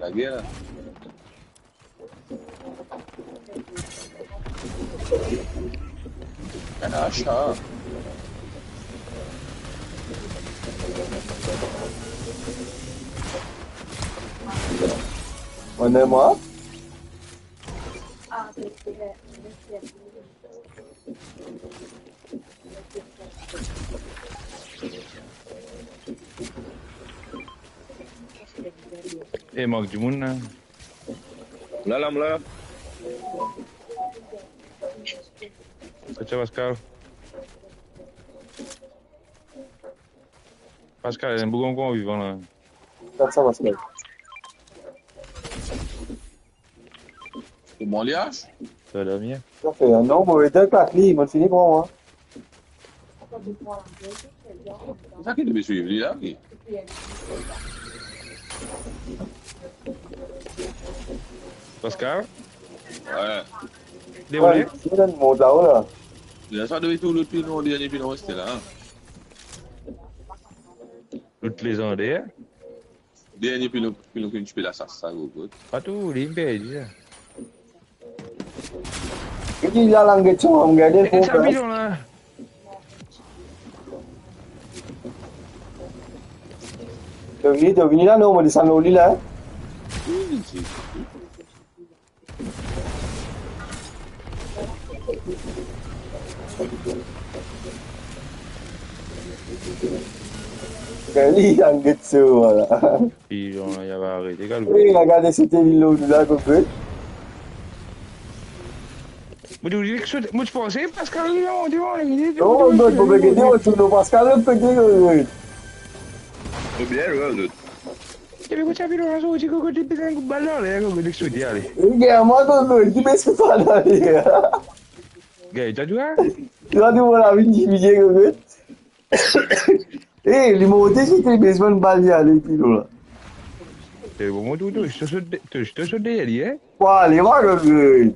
Lager la. Ena ach la. One mwa. E, mank dimoun la. La, la, la. Acha, Pascal. Pascal, enn bougon kon vivan la. Kat sa, Pascal. Kouma li ach? Sa va bien. Sa fer, non, mo ete ak li, mo fini pran, mwa. Sa ki debe swiv li la, ki? Pascal? Wi. Deboule? Wi, li ena mont lao la. Li la, sa debe tou lot pilon, dernie pilon reste la, en. Lot lezander? Dernie pilon, pilon ki nou ti pe lasas sa, gogod. Pa tou, li inn perdi sa. E ki la, langet so, mo gade. E, e sa pilon la? To vini, to vini la, non, mo desann lor li la, en. Wi, si. Kan li, langet so, vwala. Pilon la, li ava arete, gade. Wi, gade, sete li lor la, konpran. Mo ti, mo ti panse Pascal, non, ti, non, non, mo ti, mo ti, mo ti, mo ti, Pascal, mo ti, mo ti. Ebien, wi, zot. Epi kot sa pilon la sorti, gogod, li pete enn kout bal dan ler, gogod, li sot, li ale. Gagn mwa, gogod, ki bes ki pa dan ler. Gagn, ta dwa? Ti ena dimoun la vinn divize, gogod. E, li monte, si te bes bann bal, li ale, pilon la. E, bon, mo tou, tou, to sot de-, to, to sot deryer li, en? Wa, ale, wa, gogod.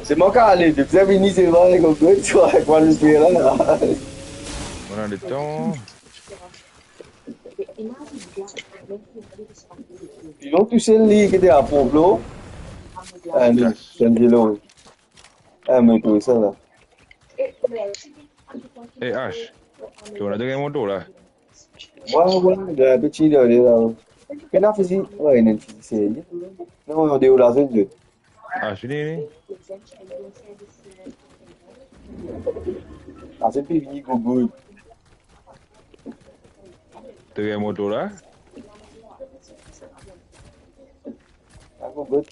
Se mwa ki ale, depi sa vini, se mwa, gogod, ti vwa, ek mwa, nou fer la, la. Mo ena letan. Pilon tousel, li ki ete apov, non? Ah, non, Angelo. Ah, mo trouve sa la. E, Ash, to ena deryer moto la? Wa, wa, la, peti la, li la. Pena fizi, wa, ena fizi, se li. Non, non, de la zone, zone. Ah, fini, fini. Ah, se pi vini, gogod. Deryer moto la? Ah, gogod.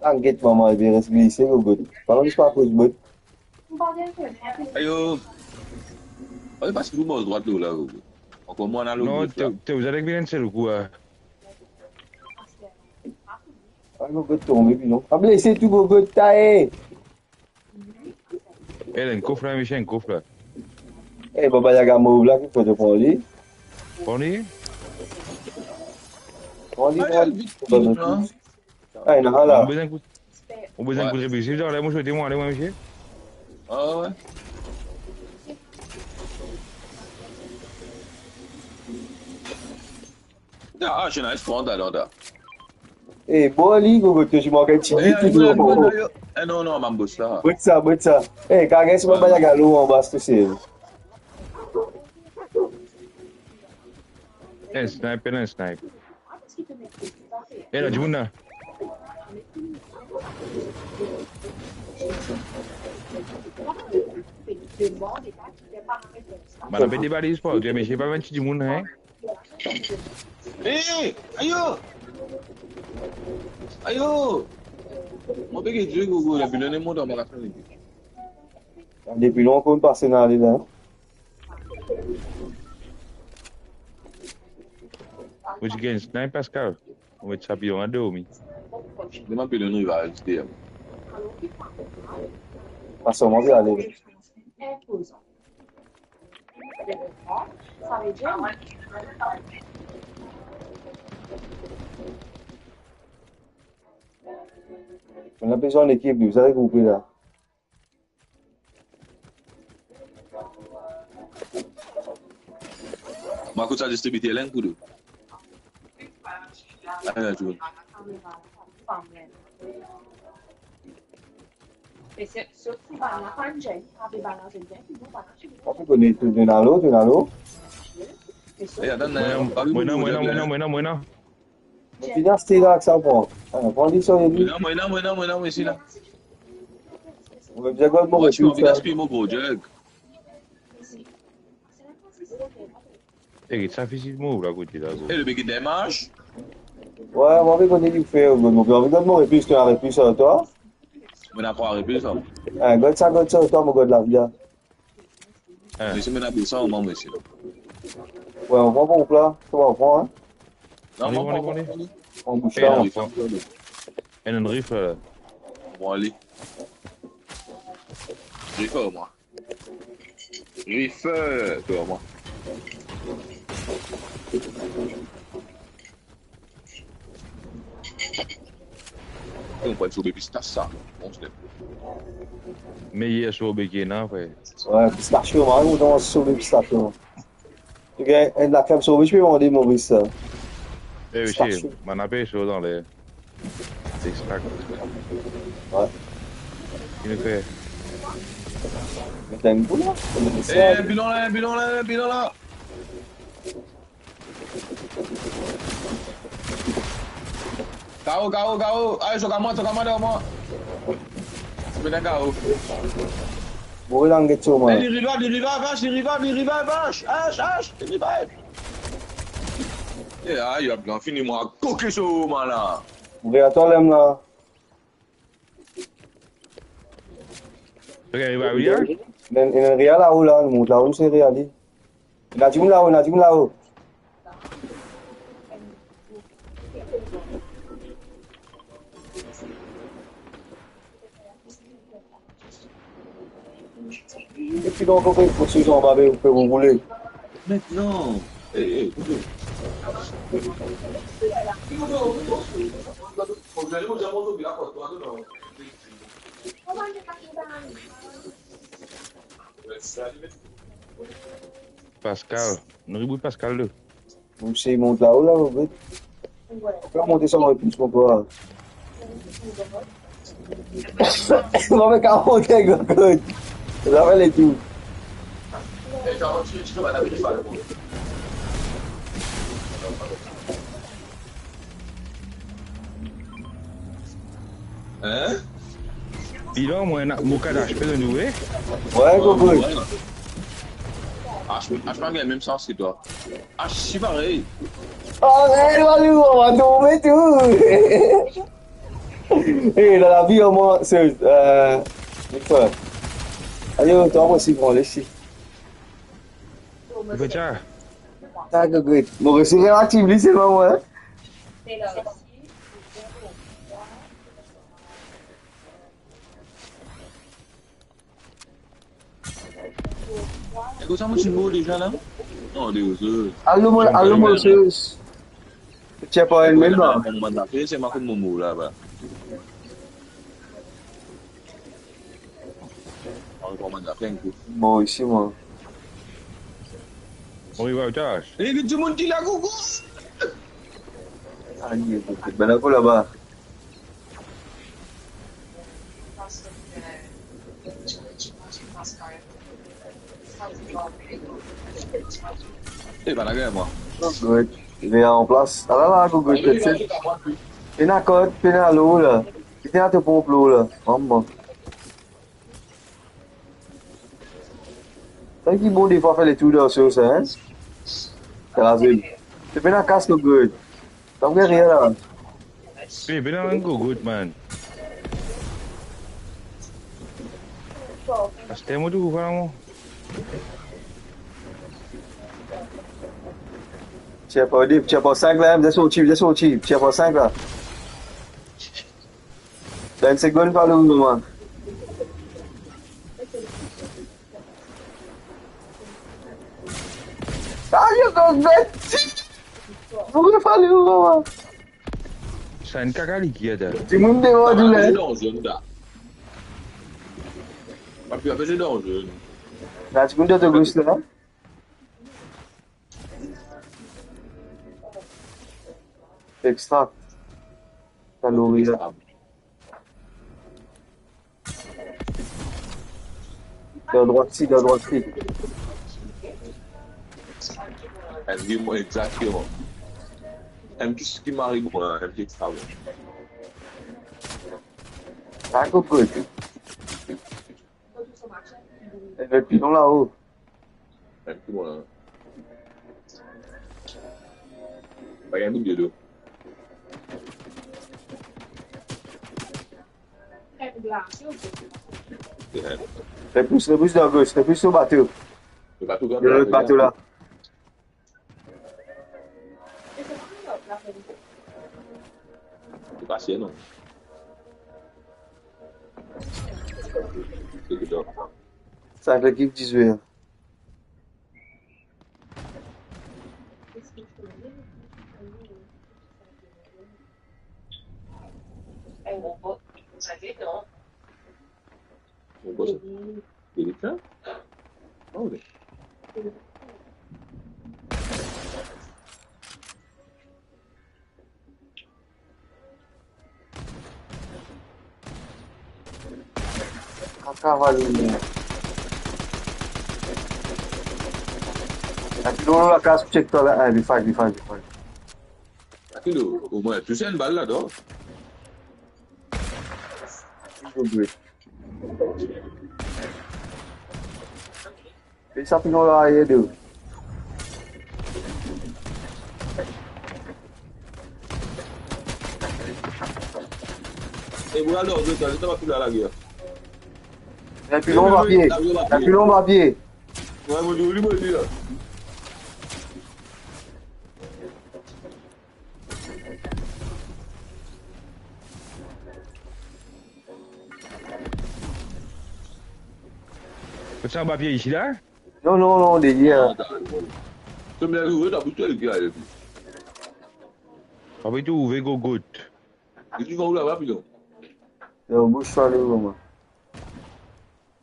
Ah, get mama, li pe res glise, gogod. Pa kone pa koz bot. Ayo. Ayo, pas pou bor drwat la, gogod. Ankor mwa, nou al. Non, te, te, ou zale vinn enn sel kou, a. Ah, gogod tonbe, pi non. Pa blese tou, gogod, taye. E, enn kof la, misie, enn kof la. E, Baba Yaga mov la, ki foto pran li. Pran li? Pran li, pran li. Ah, non, non. Ah, non, la. Mo bizin kout-, Ou bizin kontribisyon, ale, mo swete mwa, ale, mwa, misie. Ah, ouais. Ah, je n'arrive pas dans l'ordre. Eh, bon, li, gogo, to, je manque un petit bit, ayo, ayo. Eh, non, non, mann bos la. Bwet sa, bwet sa. Eh, kapav gagn sa, bann galon anba, to, se. Eh, sniper, non, sniper. Eh, la, dimoun la. Bann apel de baliz, pa, Dieu, me se pa bann ti dimoun, hein. Eh, ayo! Ayo! Mo pe get zwe, gogo, la, bilone mont anba la fenn. Depi lor konn pase dan ale la. Ou ti gagn snipe, Pascal? Ou met sa pilon a dormi. Demann pilon rival, H D M. Pas mwa, pe ale. Ena bizin enn ekip, li, sa regroupe la. Mo kout sa distribiter link pou nou. Ala, tou. Mo pe kone tou, tonn alo, tonn alo. Eh, atann, mwa, mwa, mwa, mwa, mwa, mwa. Mo fini aste la, sa pran. Ah, pran li, sa, li. Mwa, mwa, mwa, mwa, mwa, isi la. Mo bizin gagn mo... Mwa, mo anvi gaspiy mo gro jug. Eh, sa fizi mo la kote la, gro. Eh, le mec est damage. Ouais, mo anvi kone ki fer, mo, mo anvi gagn mo replis, to ena replis ar twa? Mo ena trwa replis, sa. Eh, gard sa, gard sa, to, mo gard lavi la. Hein. Mesi, mo ena de san, mwa, mesi. Ouais, mo pran pou pla, to va pran, hein? Non, mo pran, mo pran. Pran bouch la, mo pran. Enn rifle la. Mo pran li. Rifle, mwa. Rifle, to, mwa. Ou pou al sobe pistas sa, mon ster. Meyer sobe ki ena, frer. Ouais, pistachio, mwa, ou dan sobe pistachio. Ou gagn enn lakrem sobe, ti pe mande Moris sa. Eh, wi, pistachio. Bann lapey sot anler. Extrak. Ouais. Ki nou fer? Met enn boul la. Eh, pilon la, pilon la, pilon la. K O, K O, K O. Ay, zot kamad, zot kamad ar mwa. Zot met enn K O. Mouri la, get so, mwa. Eh, li revive, li revive, Ash, li revive, li revive, Ash. Ash, Ash, li revive. Eh, ay, li ap bien fini mwa. Koke so mwa la. Mouri a twa, lem la. Regarde, il va bien. Ena, ena real lao la, nou mont lao, nou sere ale. Ena dimoun lao, ena dimoun lao. Epi donk, on peut poursuivre en bas, vous pouvez vous rouler. Maintenant. Eh, eh, écoutez. Pascal. Nou reboot Pascal, la. Mo sey mont lao la, an fet. Ou pe monte sa, mo plis mo krwar. Mo pe kapav monte ek lot kot. Sa fer letou. Hein? Pilon, mwa, ena, mo kad H P donn ou, wi? Ouais, gogo. H P, H P pa gagn mem sans ki twa. Ah, si parey. Oh, Walou, on va tomber tout. Eh, dan lavi, omwin, se, euh, ayo, twa, mwa, si, bon, les si. Ou pe tir? Ta, gogo. Mo resi reaktif, li, se pa mwa, hein. E kouma mo ti mor deza la? Non, li oze. Al nou, al nou, mo se, ti pa enn mem la. Mo bann zafer, se mwa kot mo mor laba. Mor isi, mor. Bon, il va au tâche. E, ki dimoun ki la, koukou? Aye, bann ankor laba. E, bann ankor, mwa. Good. Li an plas. Ala la, good, good, good. Pena kot, pena lor la. Pena to pran lor la. Mama. Sa ki bon defwa fer letour dan so sa, hein? Sa la zone. Se pena kas, good. Sa vinn rien la. Pe, pe dan enn gogot, man. Aster mo tou pou fer mo. Tier par de, tier par sink la, bien sorti, bien sorti. Tier par sink la. Dan enn segonn, pa lou, man. Ayo, gagn veti! Boure fale ou, mama. Sa enn kaka li ki ete. Dimoun deor, dimoun. Papi, apel dan zone. La, dimoun dan to gos la. Extra. Sa lori la. Dan drwat si, dan drwat si. Enn game, exactement. Enn ki, ki mari bon la, enn ki extra bon. Sa koukout. Enn pilon lao. Enn pilon la. Pa gagn bout de do. Repous, repous dan gos, repous lor bato. Lor bato, gran bato la. Sa lekip dizwit. Enn bon bot, sa detan. Bon, bon, sa. Delikat. Oh, wi. Kaka vale. Enn pilon lor lakaz, check twa la. Ah, li fight, li fight, li fight. Enn pilon, omwin tous enn bal ladan. E sa pilon la, aye de. E, bon, alor, zot, zot, zot, zot, zot, zot, zot. Enn pilon papie. Enn pilon papie. Wi, mo dir li, mo dir la. Kot sa, papie isi la? Non, non, non, deryer. Ah, dakor. To mem ouver ta boutel ki ale. Papie tou ouver gogot. Li divan ou laba, pilon. Yo, bous sa, le moman.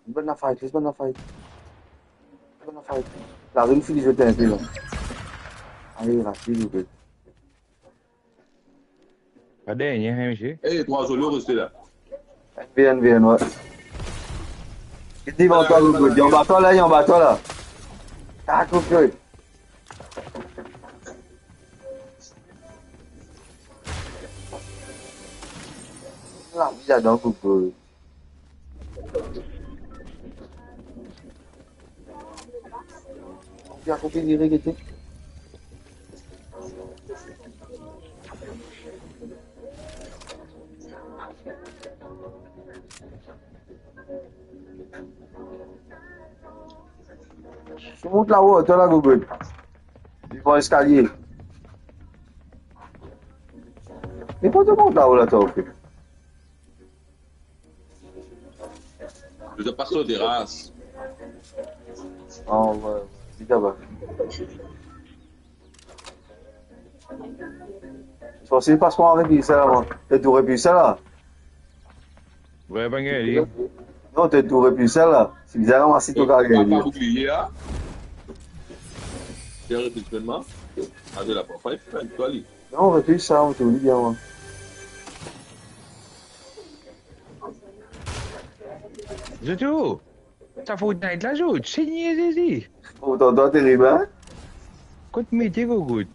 Les bann la fight, les bann la fight. Les bann la fight. Lazone fini zot enpe la. Aye, rapid, ok. Pa dernie, hein, misie? Eh, trwa zot reste la. Enn V enn, enn V enn, wi. Li divan twa, Gogo. Li anba twa la, li anba twa la. Tak, ok. Lavi ladan, Gogo. Bien, kopie, vire, gete. To mont lao, twa la, Gogo. Li pran leskalie. Li pran to mont lao la, twa, ok. Li pa sot teras. Ah, wi, wi. Li laba. Fosey pas mwa avek li, sa la, mwa. E tou repi sa la. Wi, pa gagn li. Non, to, to repiy sa la. Si bizin ramase to karyer. Papa bouclier, hein? Bien repiy seulement. Avec la papa, il fait une toile. Non, repiy sa, mo trouv li bien, mwa. Zotou, sa Fortnite la, zot, Segner Zezi. Oh, tonton terib, hein? Kot mete, gogot?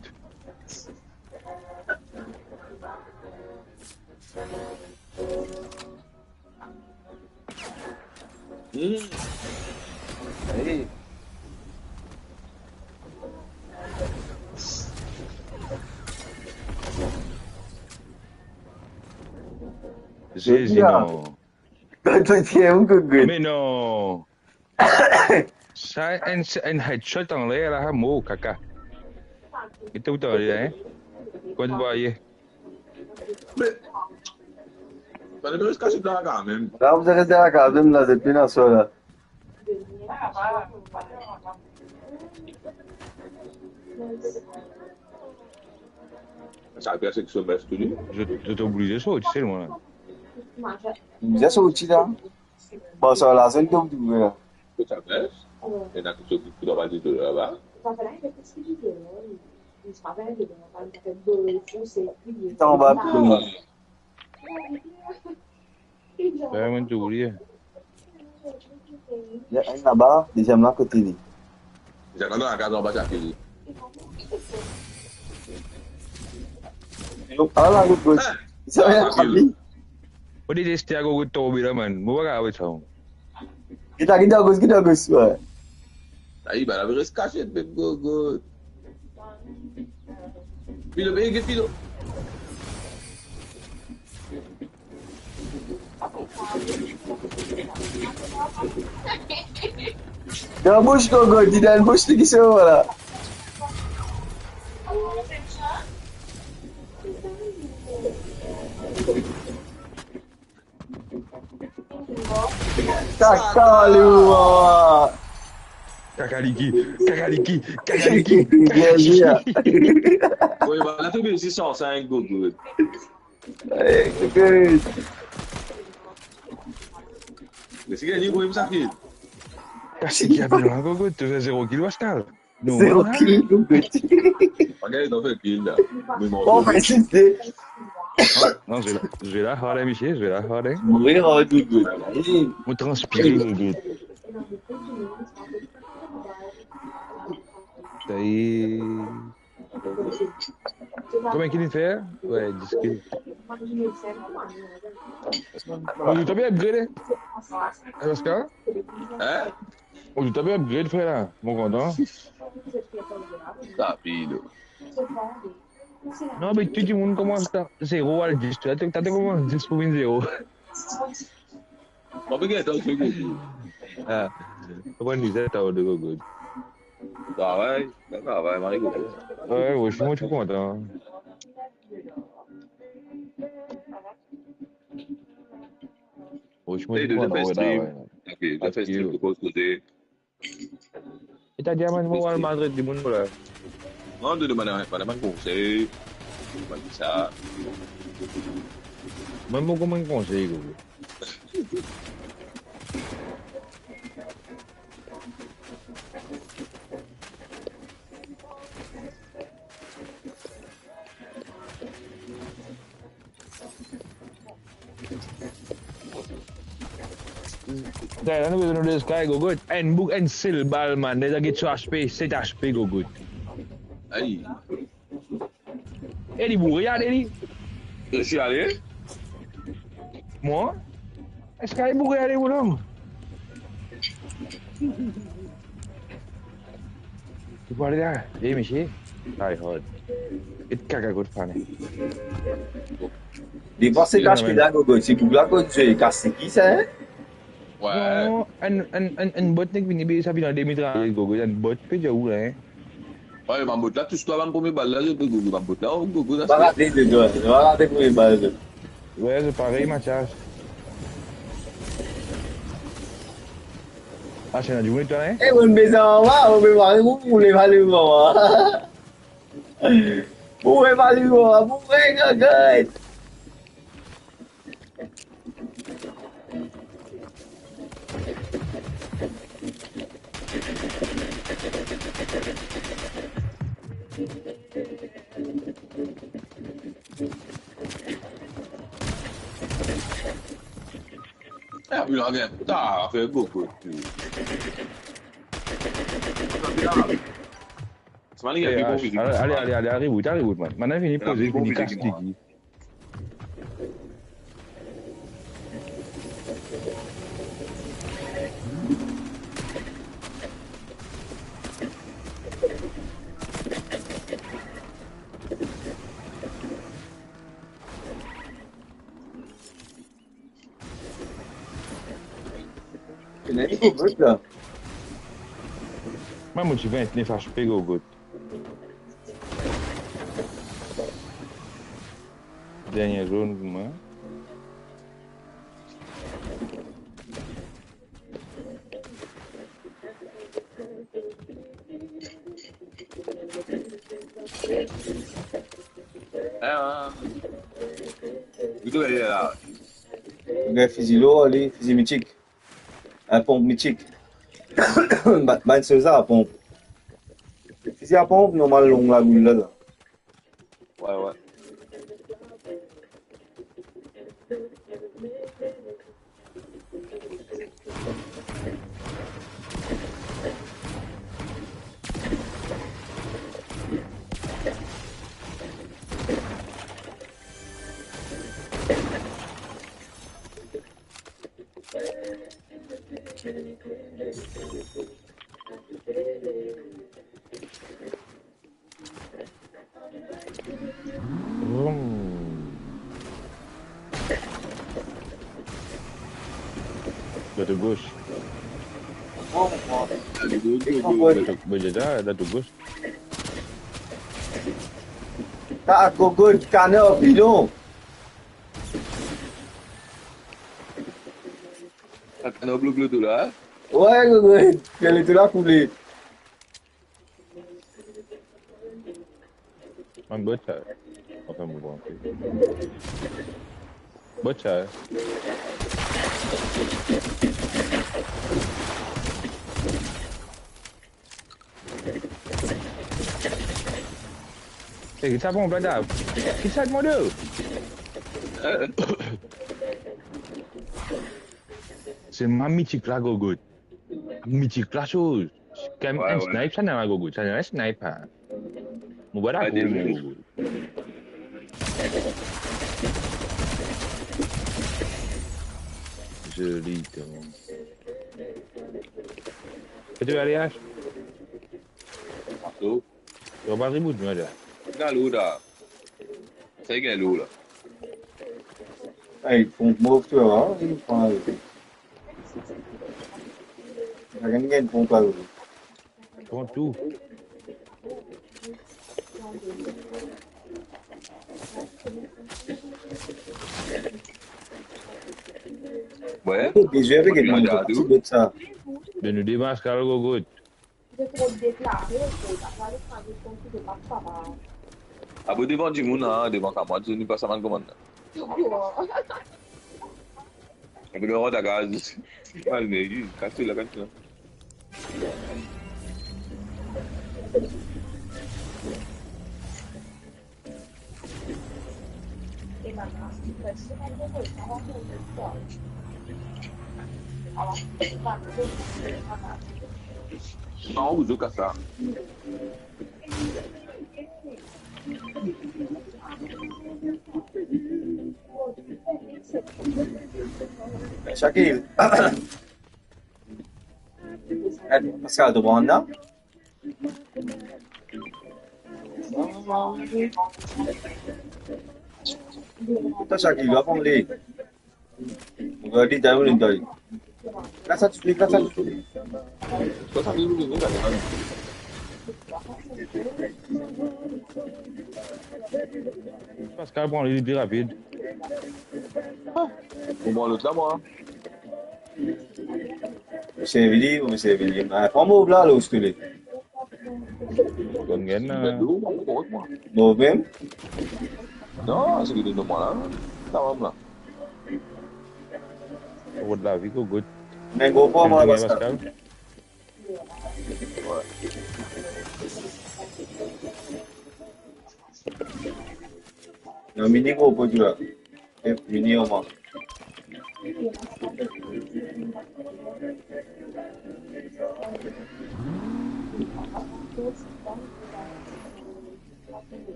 Hmm. Hey. Zezi, non. Kot to tir, gogot? Me non. Sa enn, enn headshot anler la, mo kaka. Ete ou tande, hein? Kot ou aye? Me, fale to res kas dan lakaz mem. La, ou res dan lakaz mem la, depi na so la. Sa pe ase ki so bes touni. Zot, zot oblize sorti selman la. Oblize sorti la. Bon, sa la, se to trouve la. Kot sa bes? Ena kiksoz ki pou travay de laba. Li anba pli. Be, mo trouv li. Li enn laba, deziem la kote li. Li dan lakaz anba sa ki li. Ala, gogot. Sa, sa, li. Mo deteste a gogot tonbe la, man. Mo pa kapav wet sa, man. Gete, gete agos, gete agos, wi. Ayi, bann la res kasiet, be gogot. Filo, be, get filo. Dan bous, gogot, li dan bous, li ki sor la. Kaka, le wa. Kaka liki, kaka liki, kaka liki, kaka liki. Bien, bien. Wi, bann la tonbe isi san sink, gogot. Ey, gogot. Me si gagn, wi, sa ki. Kasi ki abitan la, gogot, to zero kilo, Pascal. Non, zero kill, gogot. Pa gagn, non, fer kill la. Bon, me si se... Non, non, zwe la, zwe la hard, hein, misie, zwe la hard, hein. Mourir hard, gogot. Mo transpire, gogot. Sa ye. Konbien kill li fer? Wi, dis kill. Ozordi to pe upgrade, hein? Eh, Pascal? Hein? Ozordi to pe upgrade, frer la. Mo kontan. Rapid. Non, me tou dimoun koumans dan zero, al dis, to, to, to koumans dis pou vinn zero. Mo pe gagn tan, zwe, gogot. Ah, mo pran lizar, ta de gogot. Travay, bien travay, mari gogot. Wi, wi, mo ti kontan. Wi, mo ti kontan, wi, wi. Ok, to fer stream, to koz koze. E ta dir a mwa, mo al maltret dimoun la. Non, to demann, demann bann konsey. Demann sa. Mwa, mo kouma enn konsey, gogot. Sa la, nou bezwin nou de Sky, gogot. Enn boug, enn sel bal, man. Deza get so HP, set HP, gogot. Ayi. E li boure, ale li. Resi ale? Mwa? Sky boure, ale, mo lom. Ou pou ale la? Ey, misie. Try hard. Get kaka kot fane. Devan se kas pe la, gogot. Se pou la kot se kas, se ki sa, hein? Wi. Non, enn, enn, enn, enn bot nek vini, be sa vinn an demi tray, gogot. Enn bot pe dir ou la, hein? Wi, bann bot la tous twa, bann premie bal la, zot pe gogo, bann bot la, oh, gogo, la. Pa rate de twa, pa rate premie bal, zot. Wi, zot parey, Mathias. Ah, se ena dimoun, twa, hein? Eh, ou bizin anba, ou pe mari, ou, ou leve ale, mama. Ou leve ale, mama, ou leve, gagay. Ah, li la vinn ta, fer gogo. Sa mann li, ale, ale, ale, ale, ale, reboot, ale, reboot, man. Mann la vini poze, vini kas li. Ena enn gogot la. Mwa, mo ti vintnef H P, gogot. Dernie zone pou mwa. Ah, Guido, li la. Li gagn fizi lor, li, fizi mitik. Enn ponp mitik. Ba-, bann solda a ponp. Fizi a ponp, normal, long la, boul la, la. Wi, wi. Vroom. Dan to gos. Dan to, be, dan to gos. Ta gogo, kaner pilon. Sa kaner bloblo tou la, eh? Wi, gogo, kaner tou la koule. Bann bot sa. Anfin, mo pran. Bot sa. Eh, ki sa bon, blada? Ki sa demann ou? Se ma mitik la, gogot. Mitik la soz. Kan mem, wi, enn snipe, sa nanye gogot. Sa nanye snipe, ha. Mo pa dakor, mo gogot. Zoli, ton. Kot to ale, Ash? Marto. To pa reboot, mwa, la. Gagn lour la. Sa gagn lour la. Ey, ponp mov, to, ha? Li pran. Gagn, gagn ponp la. Pran tou. Wi. Bizou avek, gagn ti bot sa. Me nou demas, kal gogot. Ah, bon, devan dimoun, ah, devan kamwad, nou pa sa mal komann la. Ape lor dagaz. Mal, me, kas la, kas la. Non, ou zo kas la. Shakil. Eh, Pascal, to pran la? Putain, Shakil, va pran li. Gade, t'as vu, gars. Lâche ça tout de suite, lâche ça tout de suite. Pascal pran li pli rapid. Ou pran lot la, mwa. Servi li, ou servi li. Ah, pran mo la, lo, ous to le. Konn gagn, eh. Mov mem? Non, se ki donn mwa la. Sa va, la. Rod lavi, gogot. Me gro pran mwa, Pascal. Non, mini gro pou la. Eh, mini au moins.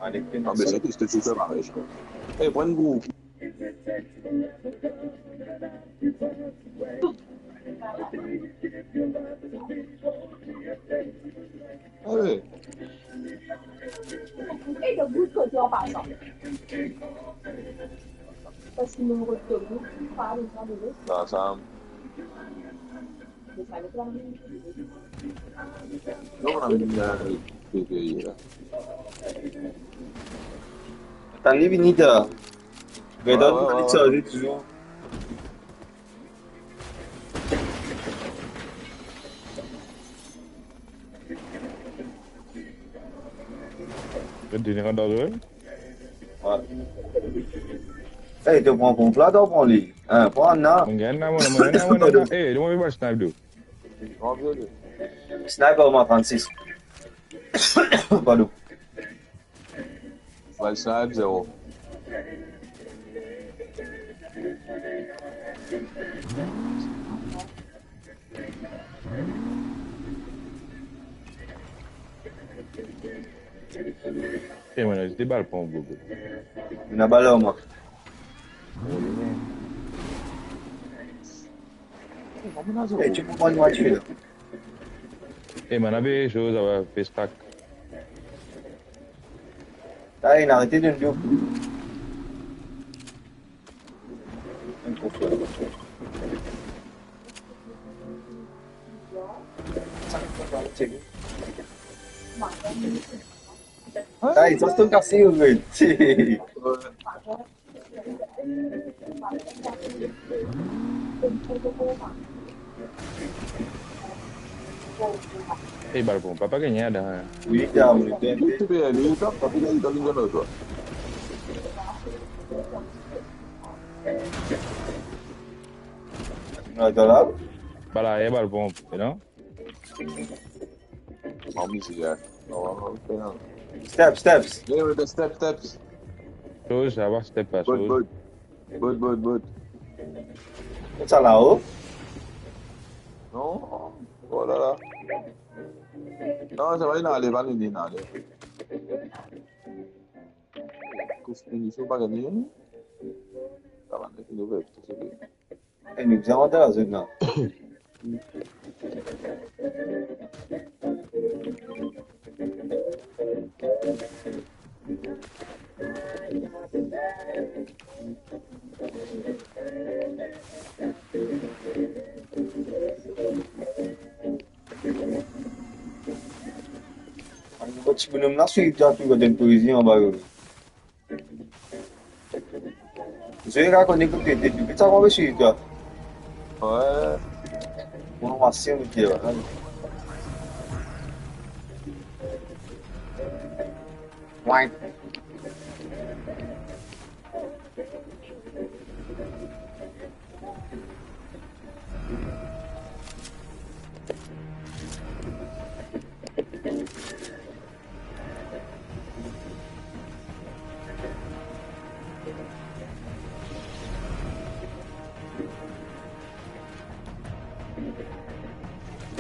Ah, be sa, to, to, to fer mare sa. Eh, pran gou. Ale. Sa, sa. Non, non, non, non, non. Atann li vini la. Get, ouais, ouais, ouais, li sarze touzour. Get, li rant dan zot. Ouais. Eh, to pran ponp la, to pran li. Hein, pran la. Mo gagn la, mo, mo gagn la, mo gagn la. Eh, donn mwa enn snipe, do. Sniper, mwa trannsis. Pardon. Well, snipe, zero. Eh, mwa, zis de bal ponp, bobo. Ena bal ar mwa. Eh, ti pou pran mwa ti la. Eh, mwa, ena be soz, ava fes krak. Ayo, arete donn dlo. Ayo, sa se to kase, yo, gred. Eh, bal ponp, papa gagn la. Wi, ta, wi, bien. Wi, ti pe ale, ta, ta pe gagn, ta pe gagn, twa. Non, ta la. Bal la, eh, bal ponp, non? Mami, se la. Non, non, non, non. Step, steps. Yeah, with the step, steps. Soz, ava step pa soz. Bot, bot. Bot, bot, bot. Kot sa la, o? Non. Oh la la. Non, sa va, li ale, va, li, li ale. Koz minisyon pa gagne. Sa va, li finn ouver, se bien. E nou bizin rant dan la zone la. Ti bonom la, swiv twa, tou gard enn poezi anba yo. Zoe, ka kone kot to ete, tou sa, mo pe swiv twa. Wi. Bon, mo asize, mo dir, wi.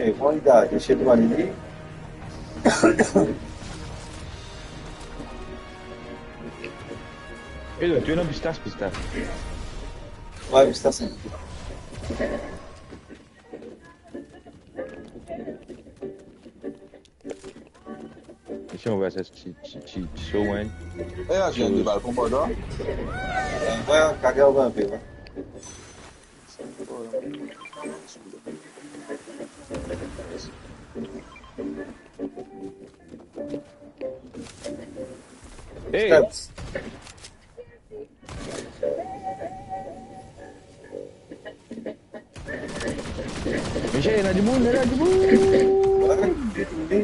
Eh, pran li, gard, ese de valider. Eh, to ena pistas, pistas. Wi, pistas, wi. Isi, on va sa ti, ti, ti, ti so, wi. Eh, la, ti gagn de bal pou mwa, non? Wi, kage, on va enpe, wi. Hey! Steps. Michel, ena dimoun, ena dimoun! Wi, wi.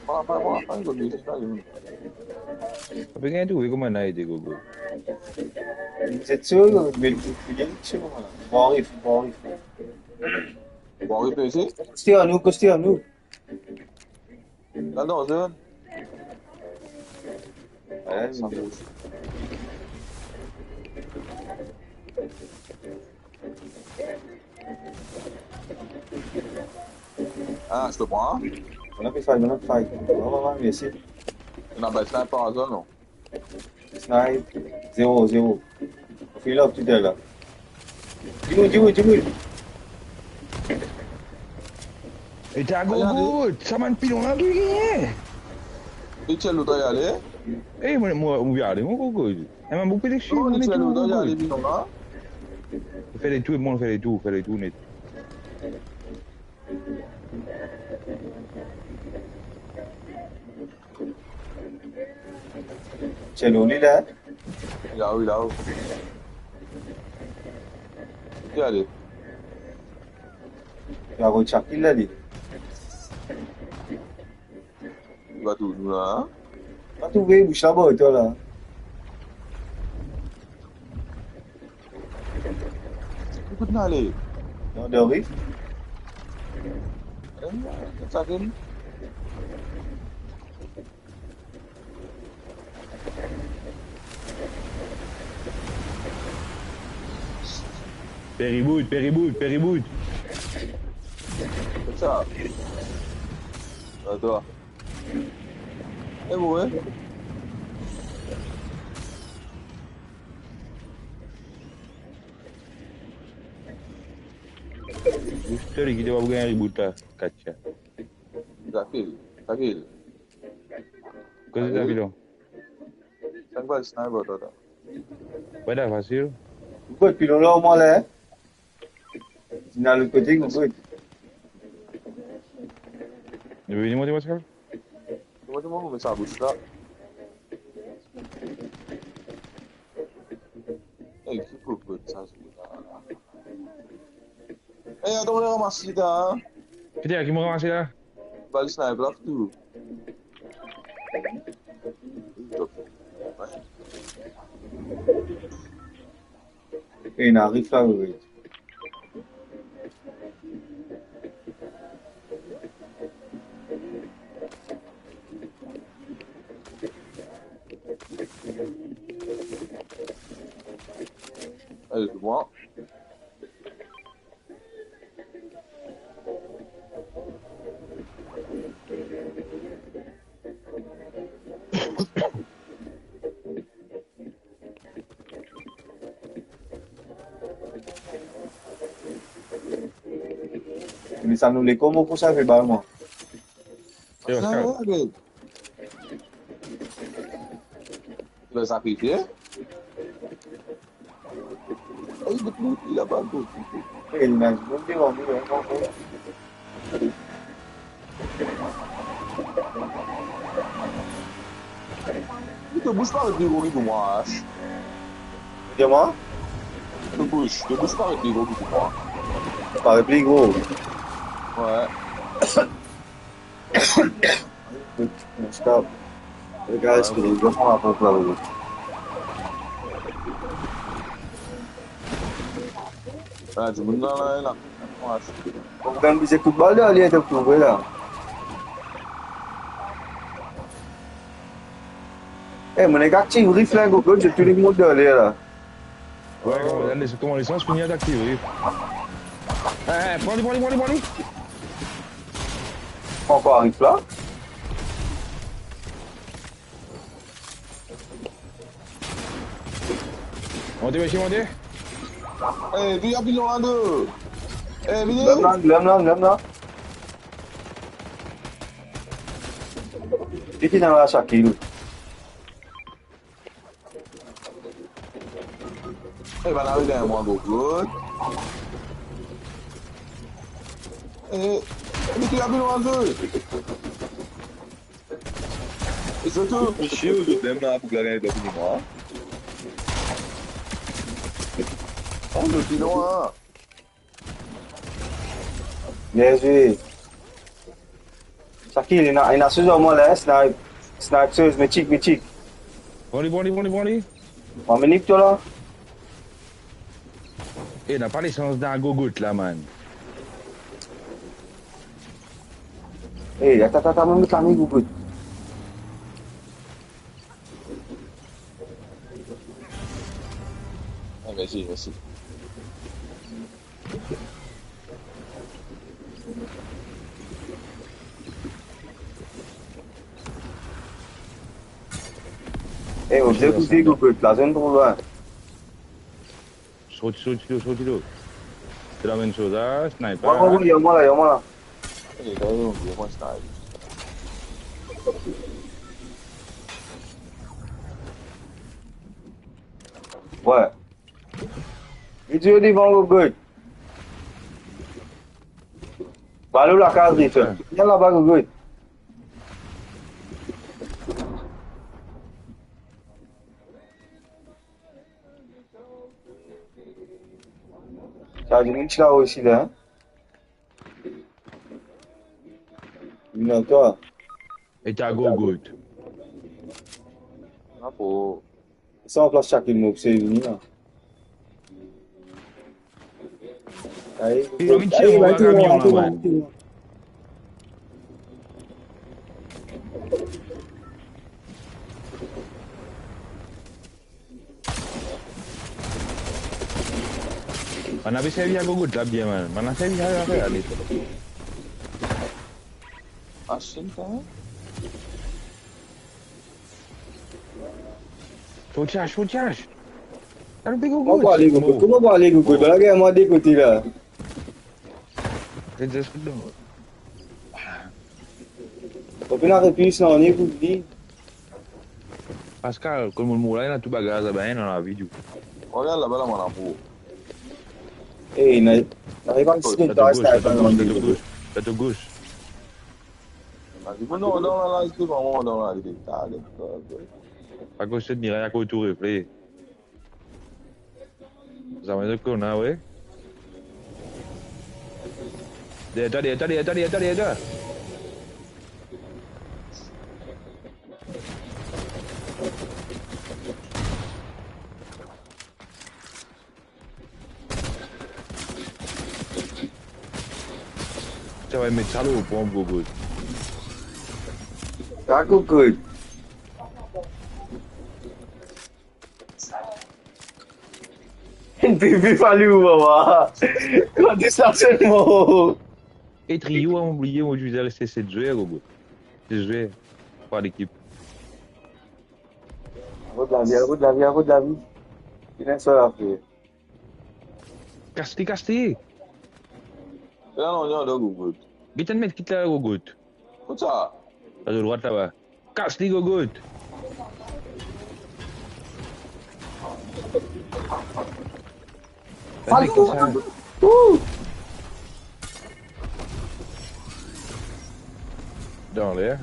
Pa, pa, pa, pa, kot li, pa, li. Pe gagn trouve kouma ena ede, gogo. Zot so, met, met, met, so, bon, arif, bon, arif. Bon, arif, isi. Koste anou, koste anou. La, dan zone. Wi, sa bouz. Ah, je te prends. Bann la pe fight, bann la pe fight. Wi, wi, wi, mersi. Ena bann sniper an zone, non? Snipe, zero, zero. Fini la, toutalè. Dimoun, dimoun, dimoun. E ta gogo, sa bann pilon la, ki gagne? E ti lot ale? E, mo, mo, mo ale, mo gogo. E, mo boukou de chien, non, mo ti lot ale, pilon la. Fer letour, mo fer letour, fer letour net. Ti lor li la? Lao, lao. Ki ale? Li avoy tchakil la, li. Li pa touzour la, an? Pa trouve, bouch la, bor to la. Kot li ale? Dan, dan ri. Eh, sa vinn. Pe reboot, pe reboot, pe reboot. Kot sa? Atann. E bon, wi. Zis li ki ti pa pou gagn reboot la, Katia. Tranquille, tranquille. Kote ta pilon? Sa pa sniper, tata. Wi, la fasil. Kot pilon la, omwin la, eh? Li ena lot kote, kot? Li vini monte, Pascal? Kouma, kouma, kouma sa bouch la? Ey, ki kokot sa, sila? Ey, atann, mo ramas li, ta, an? Peter, ki mo ramas la? Bal sniper la, tou. Ey, ena rif la, wi. Ale, tou mwa. Me sa nou lekor, mo pou sa ve bal mwa. Yo, sa, Oscar. Wi, wi. Ti pe sakrifie. Ey, li, li, li laba, gro. Ey, li ena dimoun devan li, wi, wi. Li to bouch parey pli gro ki pou mwa, Ash. Kouma? To bouch, to bouch parey pli gro ki pou mwa. Parey pli gro. Wi. Stop. Regarde ce que les gens font à propos. Ah, dimoun la, la, la. Bon, gagn bizin kout bal dan li, to trouve la. Eh, mo nek aktiv rif la, gogo, zot tou nek mont dan ler la. Wi, kouma, les, kouma lesans fini, aktiv rif. Eh, eh, pran li, pran li, pran li, pran li. Ankor rif la. Monte, mesie, monte. Eh, vini, vini, vini, vini. Eh, vini. Lem la, lem la, lem la. Li finn al asak li. Eh, bann la ariv deryer mwa, gogo. Eh, eh, li finn al lwen, zot. E sirtou, misie, zot mem la, boug la gagn dan fini mwa. Oh, le pilon, la. Bien zwe. Shakil, ena, ena soz ar mwa la, snipe, snipe soz, me tik, me tik. Pran li, pran li, pran li, pran li. Mwa, me nik to la. Eh, napa lesans dan gogot la, man. Eh, atann, atann, atann, mwa, met lame gogot. Ah, mersi, mersi. Eh, oblizé koute gogot, lazone tro lwin. Sorti, sorti lo, sorti lo. Ti amenn soz la, sniper. Wi, wi, wi, ar mwa la, ar mwa la. Eh, ar mwa, ar mwa, sniper. Wi. Li dir devan gogot. Ba nou lakaz li, fer. Vinn laba gogot. Sa dimoun ti la osi la, hein? Vinn ar twa. E ta gogot. Apo. Sa an plas Shakil, mo pou sey vini la. Aye, aye, aye, aye, aye. Bann la pe servi ar gogot la bien, man. Bann la servi ar, ar, ale. Asin, kan mem. Fo tiraj, fo tiraj. Alo, pe gogot. Kouma pou ale gogot? Kouma pou ale gogot? Bann la gagn mwa de kote la. Red zone. Ou pena replis, non, ni pou li. Pascal, kot mo mour la, ena tou bagay laba, ena lavi, tou. Regarde laba, la, mon amour. Eh, na, na, na, Oh, sa to gos, sa to gos, sa to gos, sa to gos. Vas-y, mon non, non, la, la, c'est vraiment, non, la, il est tard, il est tard. Agoz set miray, akoz tou refle. Zame zot kone, wi. Deryer twa, deryer twa, deryer twa, deryer twa, deryer twa. Sa va met sa lor ponp, gogot. Sa gogot. N P V fali ou, mama. Kan distraksyon mor. E trio, a, mo bliye, mo zwe, se set zwer, gogot. Set zwer. Twa lekip. Arod lavi, arod lavi, arod lavi. Ki ena sa la, frer? Kas li, kas li. La, non, non, non, gogot. Get enn medkit la, gogot. Kot sa? La, de drwat laba. Kas li, gogot. Sa, gogot. Ouh. Dan ler.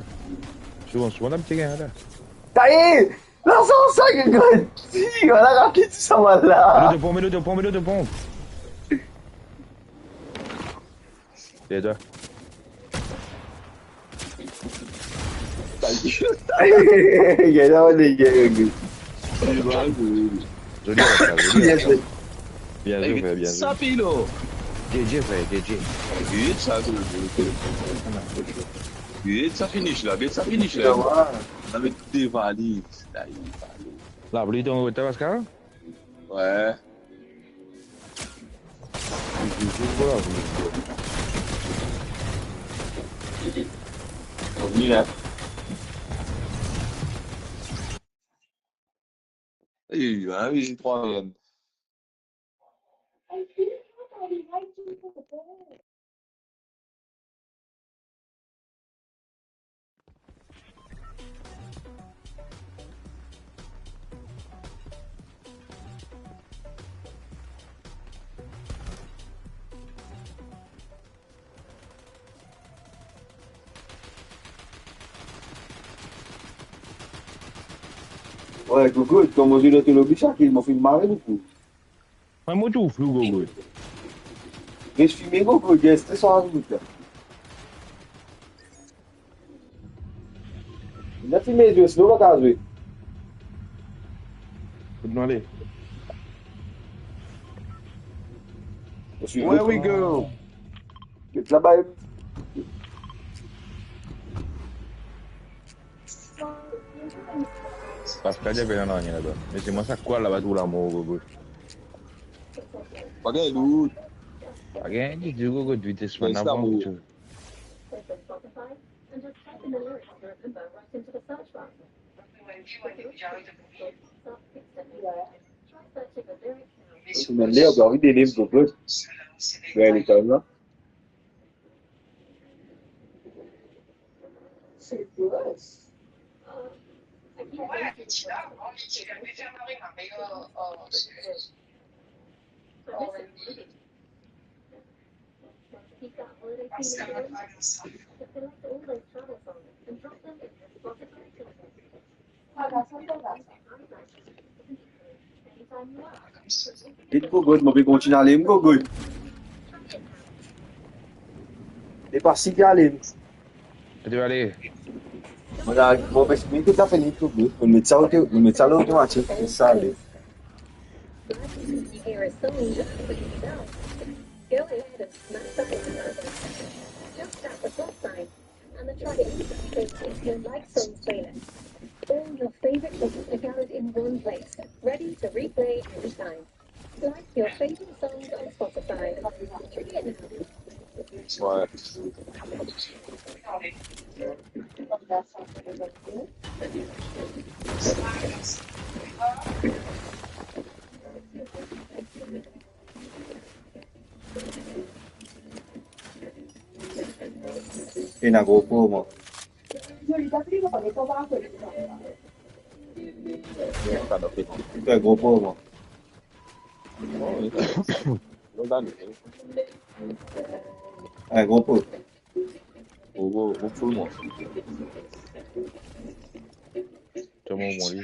Souvan, souvan, dan ti gagn la. Taye! Larzan sa, gogot! Ala rakit sa, wala! Met lo to ponp, met lo to ponp, met lo to ponp. Deryer twa. Gagn la, on est gagn, gogot. Zoli, Pascal, zoli, Pascal. Bien zwe, frer, bien zwe. Sa, pilo. G G, frer, G G. Get sa, gogot. Get sa finish la, get sa finish la. Avek de valiz. Lapli tonbe kot twa, Pascal? Wi. Vini la. Ey, ah oui, j'ai trois V N. Wey, gogo, kouma mo zwe dan to lobi, sa ki mo finn mare boukou. Mwa, mo trouv flou, gogo. Res fime, gogo, res sa azout la. Li ti mezir, sinon pa kapav zwe. Kouma ale? Where we go? Get laba. Pascal, il y avait un rien là-bas. Mais c'est moi, ça quoi là-bas, tout l'amour, gogo? Pa gagn lout. Pa gagn, li di gogo, de vitesse, mais c'est l'amour. Mem ler, ou anvi de liv, gogo. Gagn letan la. Get gogo, mo pe kontign ale, gogo. Depa si ale. Kote ale? Mo la, mo pe, mo pe fini gogo. Mo met sa oto-, mo met sa lor otomatik, sa ale. Go ahead and smash that like a button. Just tap the plus sign and the track is saved into your Like Songs playlist. All your favorite songs are gathered in one place, ready to replay anytime. Like your favorite songs on Spotify. Try it now. Ouais. Ena GoPro, mo. Ena GoPro, mo. Ena GoPro. Mo, mo, mo full, mo. Tamo mo li.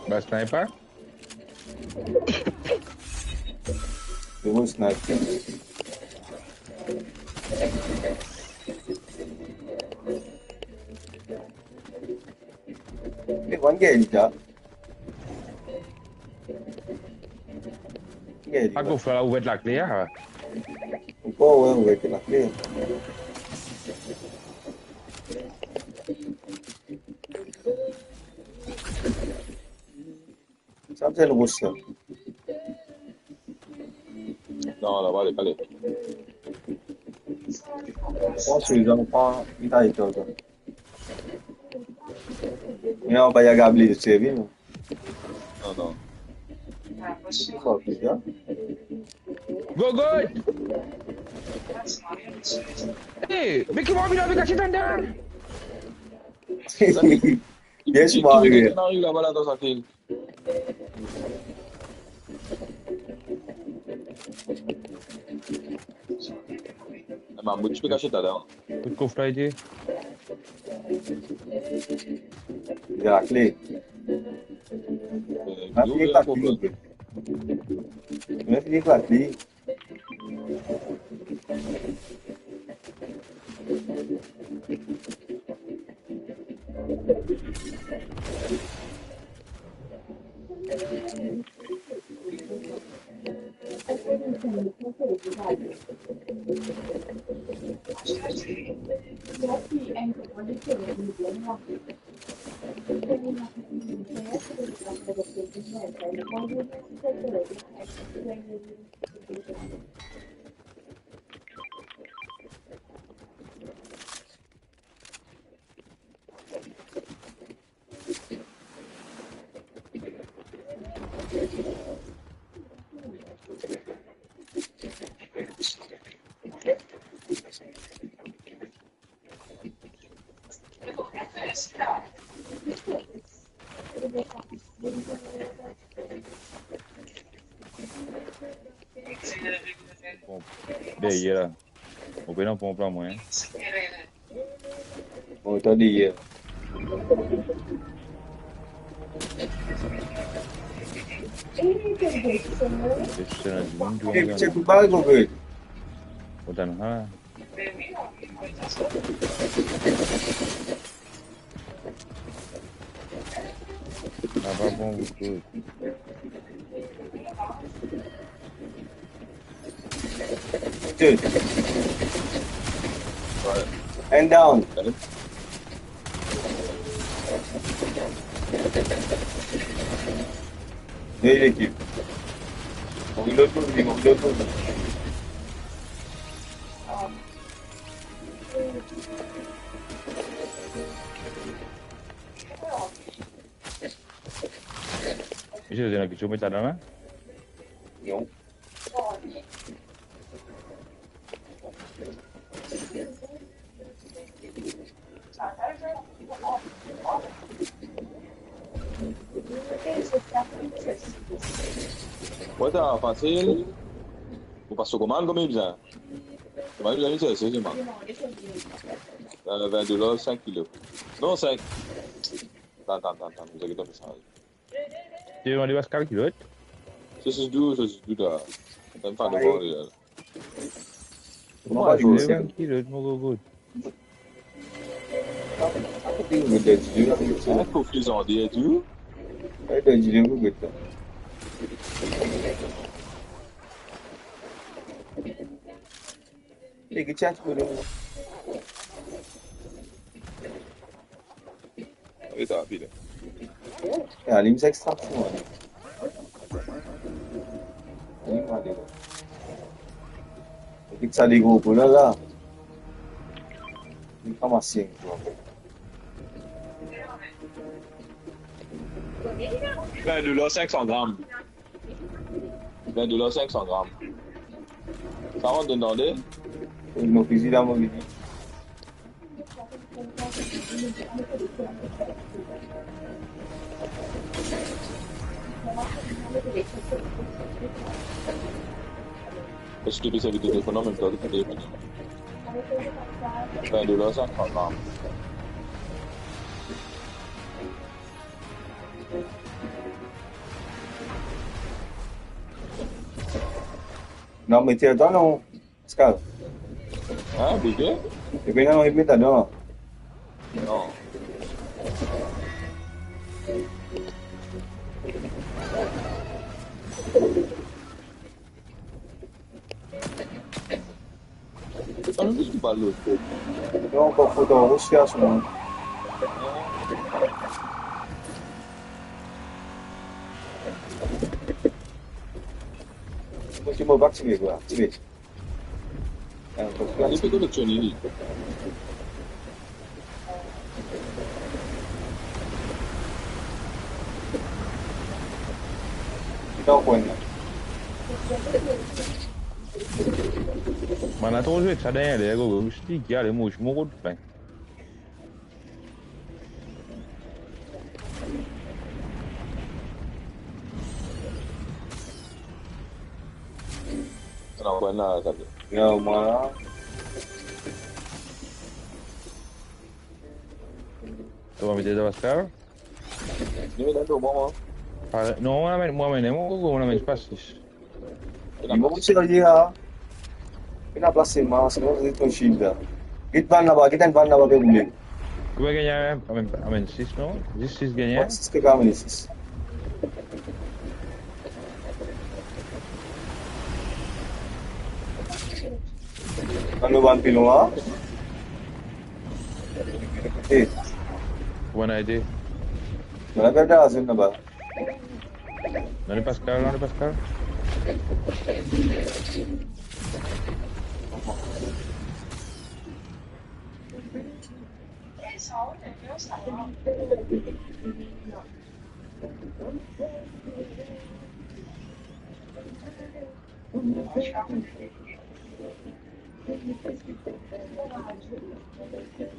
Ba, sniper? Bon sniper. E, bann gay li ta. Gay li. Akoz fwa la ouver lakle, a? Ankor, wi, ouver lakle. Sa, se enn ros, sa. Non, la, ale, ale. Pran sezon, pran, li ta etan, sa. Non, pa, li a gab li, se vre, non? Non, non. Sa, se sa. Gogo! Hey, me ki mo anvi la, me kache tann la. Yes, Mario. Ariv laba la, dan sa fil. Mamout, ti pe kache talè. Kot kof la ete? Lakle. Eh, ma fini lakle. Ma fini lakle. Bon, deryer la. Ou pena pran plan mwa, hein? Bon, tande ye. Check ou bal, mon gars. Ou tann sa la. Sa pa bon pou tou. Dude. And down. Deux équipes. On reload pour lui, on reload pour lui. Misie, zot ena kiksoz pou met ladan la? Non. Bon, sa fasil. Ou pas so komann, konbien bizin? Komann bizin, se, se, se, man. Euh, vingt dollars, cinq kilos. Non, cinq. Atann, atann, atann, atann, mo dir ki to pe sanz. Ti demande Pascal ki lot? Sosis dou, sosis dou, ta. Mem pa devan li la. Kouma pa dou, ki lot, mo gogo? Kote ou met dodi la? Hein, koki zandier tou? Met dodi la, mo gogo. E ki ti a ti pwele. Wi, sa rapid. E, alim sa extraction, ale. Alim, ale. Epi sa de gro pou la, la. Li pa masing, kwa. Vingt dollars, cinq cents grammes. Vingt dollars, cinq cents grammes. Sa rant dan de. Mo fizi la, mo fizi. Est-ce que tu peux servir de téléphone en même temps que tu téléphones? Vingt dollars, cinq cents grammes. Non, mete ladan, non. Pascal. Hein, bouge? Ebien non, mete ladan. Non. Sa nou ki pa lot. Non, ankor foto an ros, garson. Mo ti mo pa aktive, kwa. Aktive. Li pe koneksioné li. Bann la tro zwe sa deryer, deryer gogo. Mo ti dir, ale, mo, mo rod fin. Non, mwa la, sa bien. Non, mwa la. To anvi dir sa, Pascal? Non, non, non, mwa, mwa. Pare, non, mwa, mwa, mwa, mwa, mwa, mwa, mwa, mwa, mwa, mwa, Li bon, serye la. Ena plase mas, non, se ton shield la. Get bann laba, get enn bann laba pe boule. Konbien gagne, hein? Amem, amem sis, non? Zis sis gagne, hein? Sis, ke gagne sis. Ann nou bann pilon la. Eh. Kouma ena ete? Voilà, gard la zone laba. Dans le Pascal, dans le Pascal.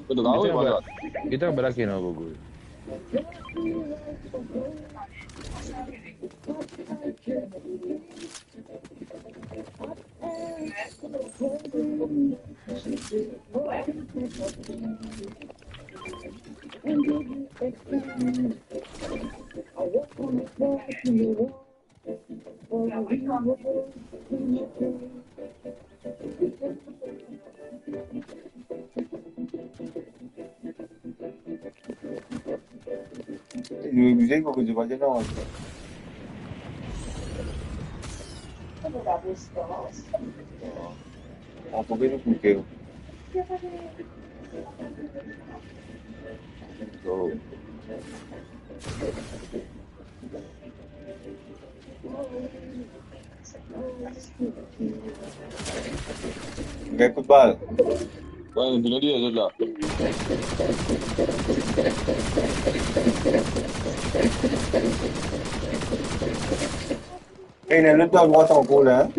Betul, ah, oui, voilà. Kita bela kena gogo. Nou oblize koke dipaze non. An koke nou koke. Oh. Gagn kout bal. Wi, nou vinn dir zot la. Ey, ena lot dan drwat ankor la, hein?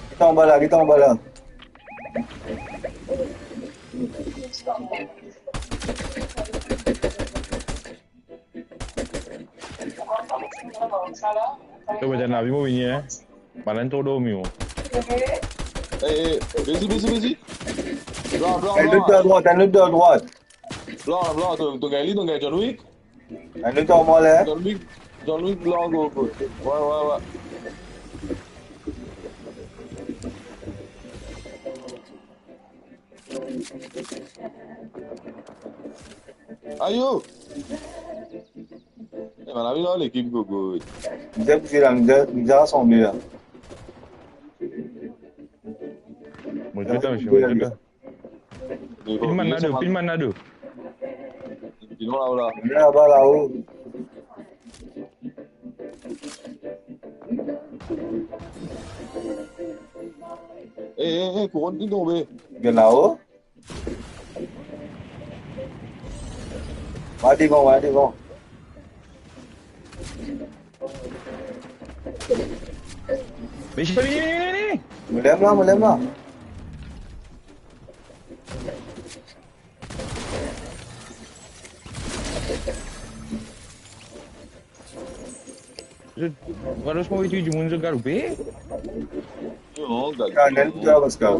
Get anba la, get anba la. Yo, met enn lavi, mo vini, hein. Bann la tro dormi, mo. Eh, eh, vezi, vezi, vezi. Plan, plan, plan. Enn lot dan drwat, enn lot dan drwat. Plan, plan, to, to gagn li, to gagn John Wick. Enn lot anba la. John Wick, John Wick, plan, go, go. Wi, wi, wi. Ayo! Eh, bann la vinn lekip gogo. Bizin bouz la, bizin, bizin rasanble la. Mo ti tann, mo ti tann. Pinn bann la do, pinn bann la do. Pinn la, la. Laba, lao. Eh, eh, eh, kouronn ki tonbe. Gagn lao. Va devan, va devan. Vini, vini, vini, vini. Mo leve la, mo leve la. Zot, vwala kouma tou dimoun zot galoupe. Non, galoupe. Ah, ena enn boug la, Pascal.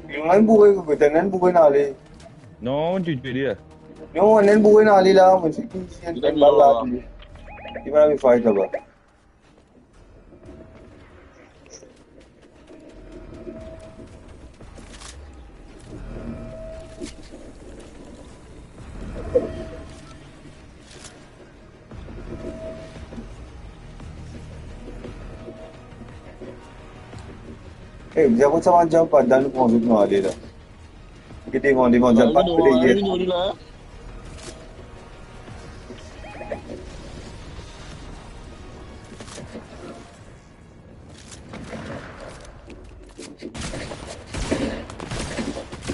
Ena enn boug, ena enn boug ale. Non, ti pe dir. Non, ena enn boug ale la, mo ti dir, ena enn bal la. Li ena enn fight laba. Eh, bizin kot sa bann diab pa dan nou pran zot nou ale la. Ki devan, devan, diab pa kote ye.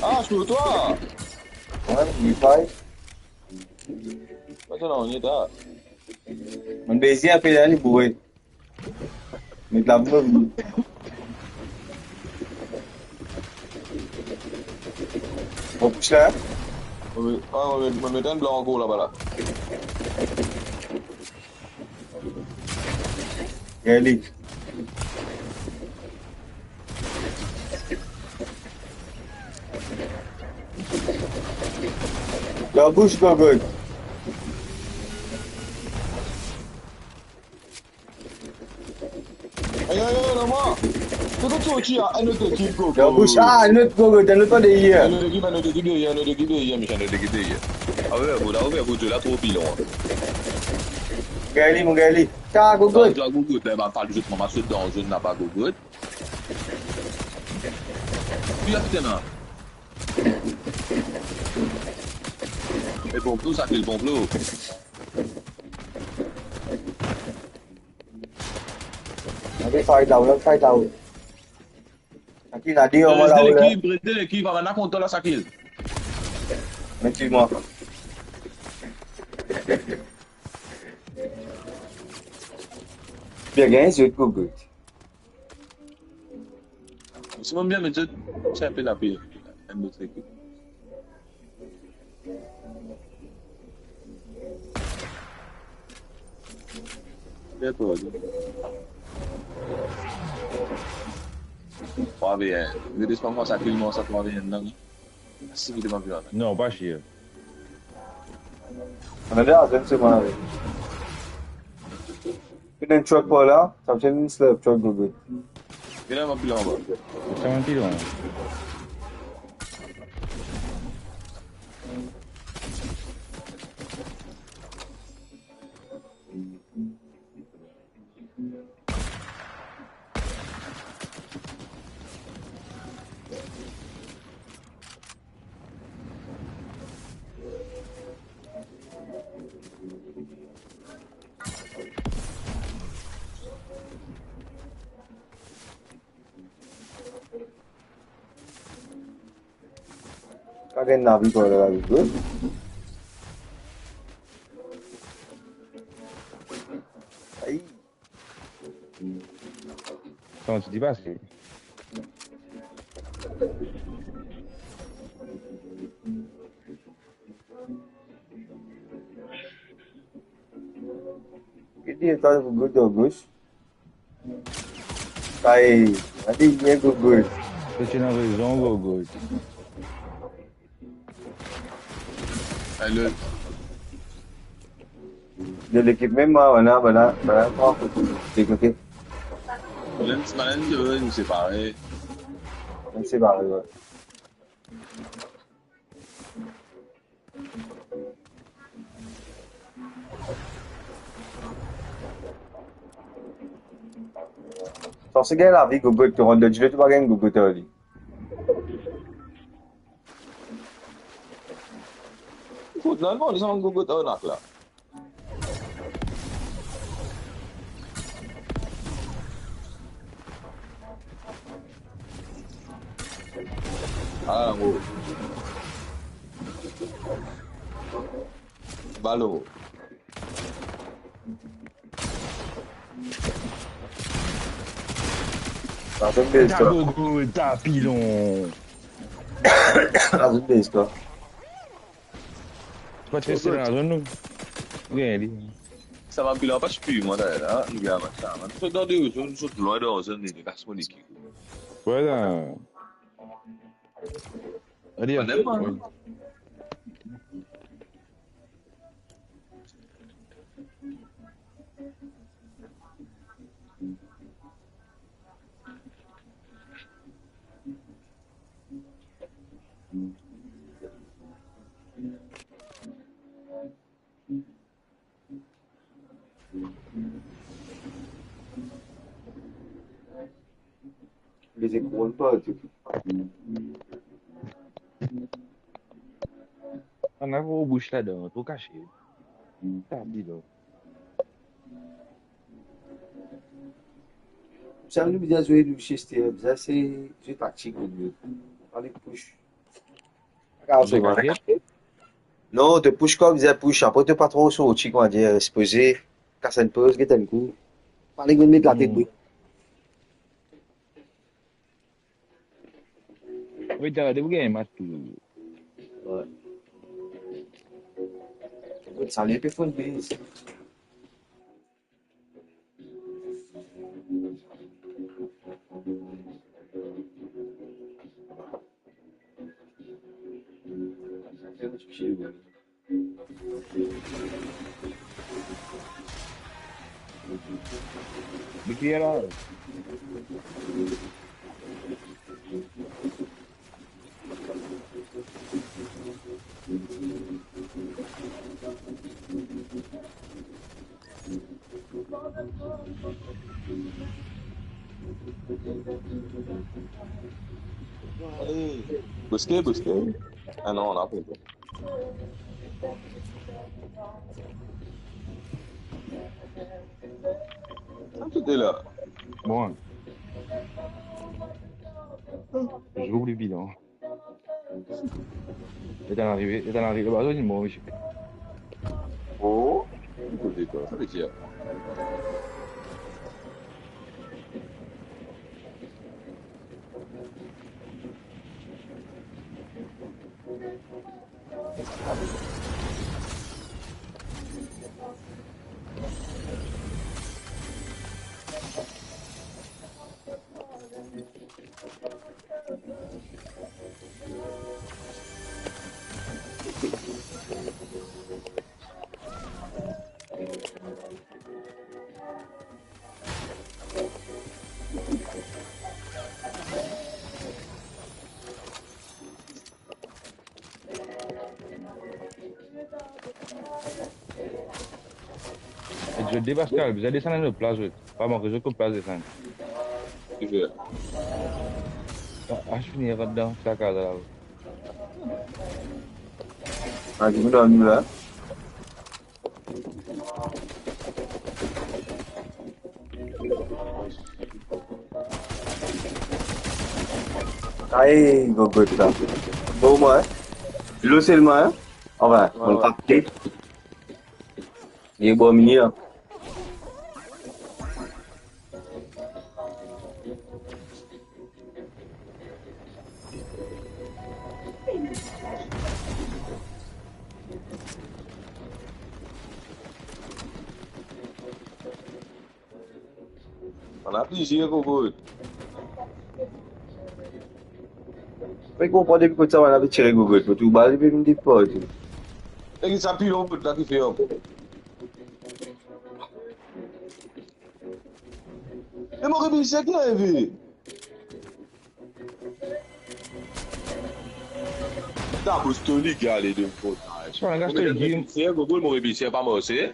Ah, sur toi! Wi, li fay. Atann, on y est, ah. Mo beze apel la, li boure. Met la boum. Mo pous la. Wi, ah, mo met, mo met enn blan ankor laba la. Gagn li. Dan bous, gogod. Ayo, ayo, ayo, lama. Kot to sorti, ah, enn lot ekip, gogod. Dan bous, ah, enn lot, gogod, enn lot deryer. Enn lot ekip, enn lot ekip deryer, enn lot ekip deryer, mesi, enn lot ekip deryer. Ah wi, gogod, ah wi, gogod, la tro pilon. Gagn li, mo gagn li. Sa, gogod. Sa, gogod, ben, pa zot, mo sot dan zone laba, gogod. Wi, la, pite la. E ponp nou, Sakil, ponp nou. Ann fight la, ann fight la. Sakil, la, di, euh, ann la, lekip, rete lekip, ann la kont la, Sakil. Efektivman. Bien gagne, zot, good, good. Si mo bien met zot, se enn pe lapli, enn lot lekip. Bien, twa, bien. Trwa V enn. Zot espas mwa sa, kilman sa, trwa V enn la, non? Si, ki devan vila la. Non, pa sir. Ann ale, atann, se mwa. Ena enn truck par la, sa vinn enn slurp truck, good, good. Vinn la, mo pil anba. Sa vinn pil lwin. Pa gagn lavi, pa gagn lavi, good. Ay. Kouma ti dipase? Ki dir twa, good, good. Ay, ade bien, good, good. To ti ena rezon, good, good. Ay, le. De lekip mem, mwa, bann la, bann la, bann la, pran kote. De kote. Bann, bann, nou separe. Nou separe, wi. Sanse gagn lavi, good, good, to rann dan dilo, to pa gagn, good, good, ar li. Ekout, normalman, li sann, good, good, arnak la. Ah, bon. Balon. Sa, se bel, sa. Ta gogo, ta pilon. Sa, se bel, sa. Pa ti fes la zone, nou. Bien, li. Sa va, pilon, pa spi, mwa, la, la, nou gagn match la, man. Sot dan de, sot, sot lwin dan zone, li kas mo lekip. Wi, la. Allez, on aime, hein. Li ti konn pa, ti. Ann avoy bouch ladan, to kase. Tabi la. Sa nou bizin zwe nou Chester, bizin se zwe taktik, nou. Pa li push. Kapav se vre. Non, to push kan bizin push, apre to pa tro sorti, kouma dir, repoze, kas enn poz, get enn kou. Pa nek met latet, hmm, wi. Wi, ta, depi gagn match tou. Wi. Sa li pe fos base. Boske, boske. Ah non, la, pe. Bon. J'ouvre le bidon. Li arive, li arive, li arive, li mor, misie. Oh, kote twa, sa vedir. Zot de Pascal, bizin desann enn lot plas, zot. Pa manke zot kot plas desann. Kifer? Ah, ah, fini rant dan sa kaz la. Ah, dimoun dan nou la. Ay, gogot la. Bon, mwa, hein. Dilo selman, hein. Anfin, ouais, bon, ouais. Li pa kite. Li bor minie, hein. Bann la plizier, gogot. Mo konpran depi kot sa bann la pe tire, gogot. Mo trouv bal li pe vinn depi partou. E ki sa pilon kot la ki fer ankor? E mo rebi se ki arive. Ta bous to li gale de kot. Mo rebi se, gogot, mo rebi se pa marse.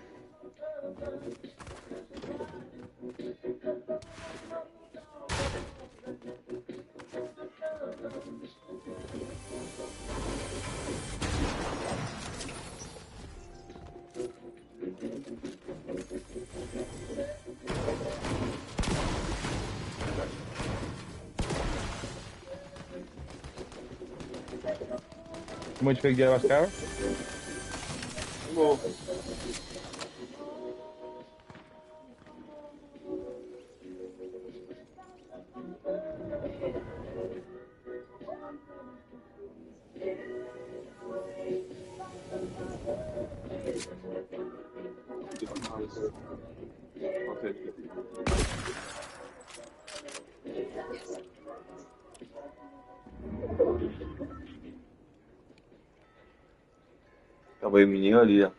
Kouma ti pe gagn Pascal? Bon. Kapav mini, li la.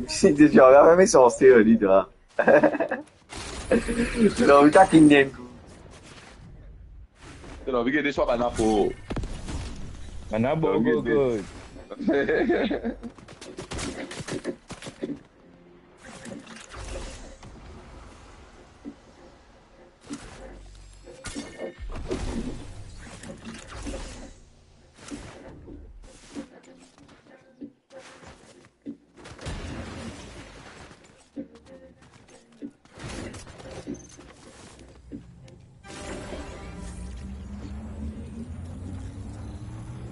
Si, deja, la mem sanse, li, twa. Lanvi takinn enn kou. To lanvi gete swa bann lapo. Bann lapo, lanvi gete. Gogo.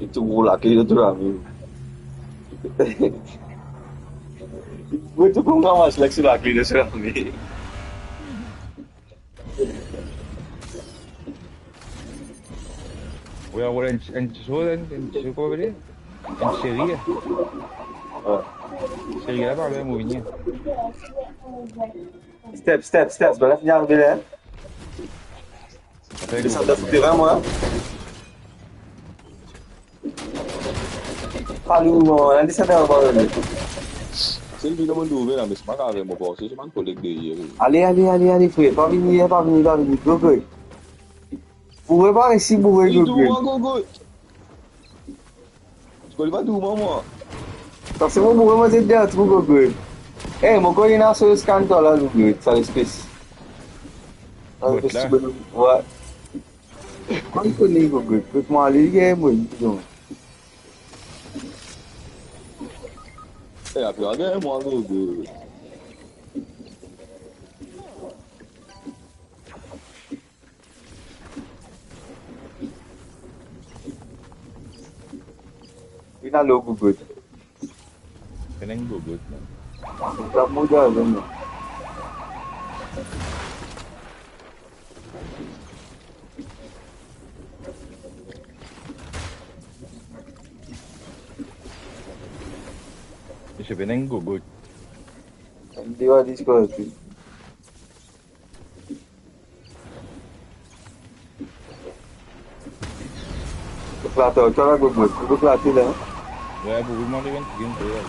Li tou gro lakle dan to lame. Wi, tou gro ramas lak so lakle dan so lame. Wi, anvol enn, enn ti soz, enn, enn ti soz, kouma apele? Enn seri. Wi. Seri la, par la, mo vini. Step, step, step, bann la fini arive la, hein. Desann dan souterin, mwa. Alou, mwa, desann dan, mwa. Se li ki demann ouver la, me se pa kav mo panse, se bann koleg deryer. Ale, ale, ale, ale, frer, pa vini, pa vini, pa vini, gogo. Boure pa resi boure, gogo. Li tou, mwa, gogo. Ti konn pa tou, mwa, mwa. Sa se mo boure, mwa, zet dan trou, gogo. Eh, mo konn ena so scan twa la, Google, sa lespes. Sa lespes ti bonom. Wi. Mo konn li, Google. Kot mo ale, li gagn mwa, li ti donn. Eh, apre, gagn mwa, Google. Ena lo gogot. Ena enn gogot, non? Sa mo dir, non. Misie, ena enn gogot. Enn dewa disko. Eklate, to la, gogot. Eklate la. Wi, pou mwa, li vinn, vinn, vinn.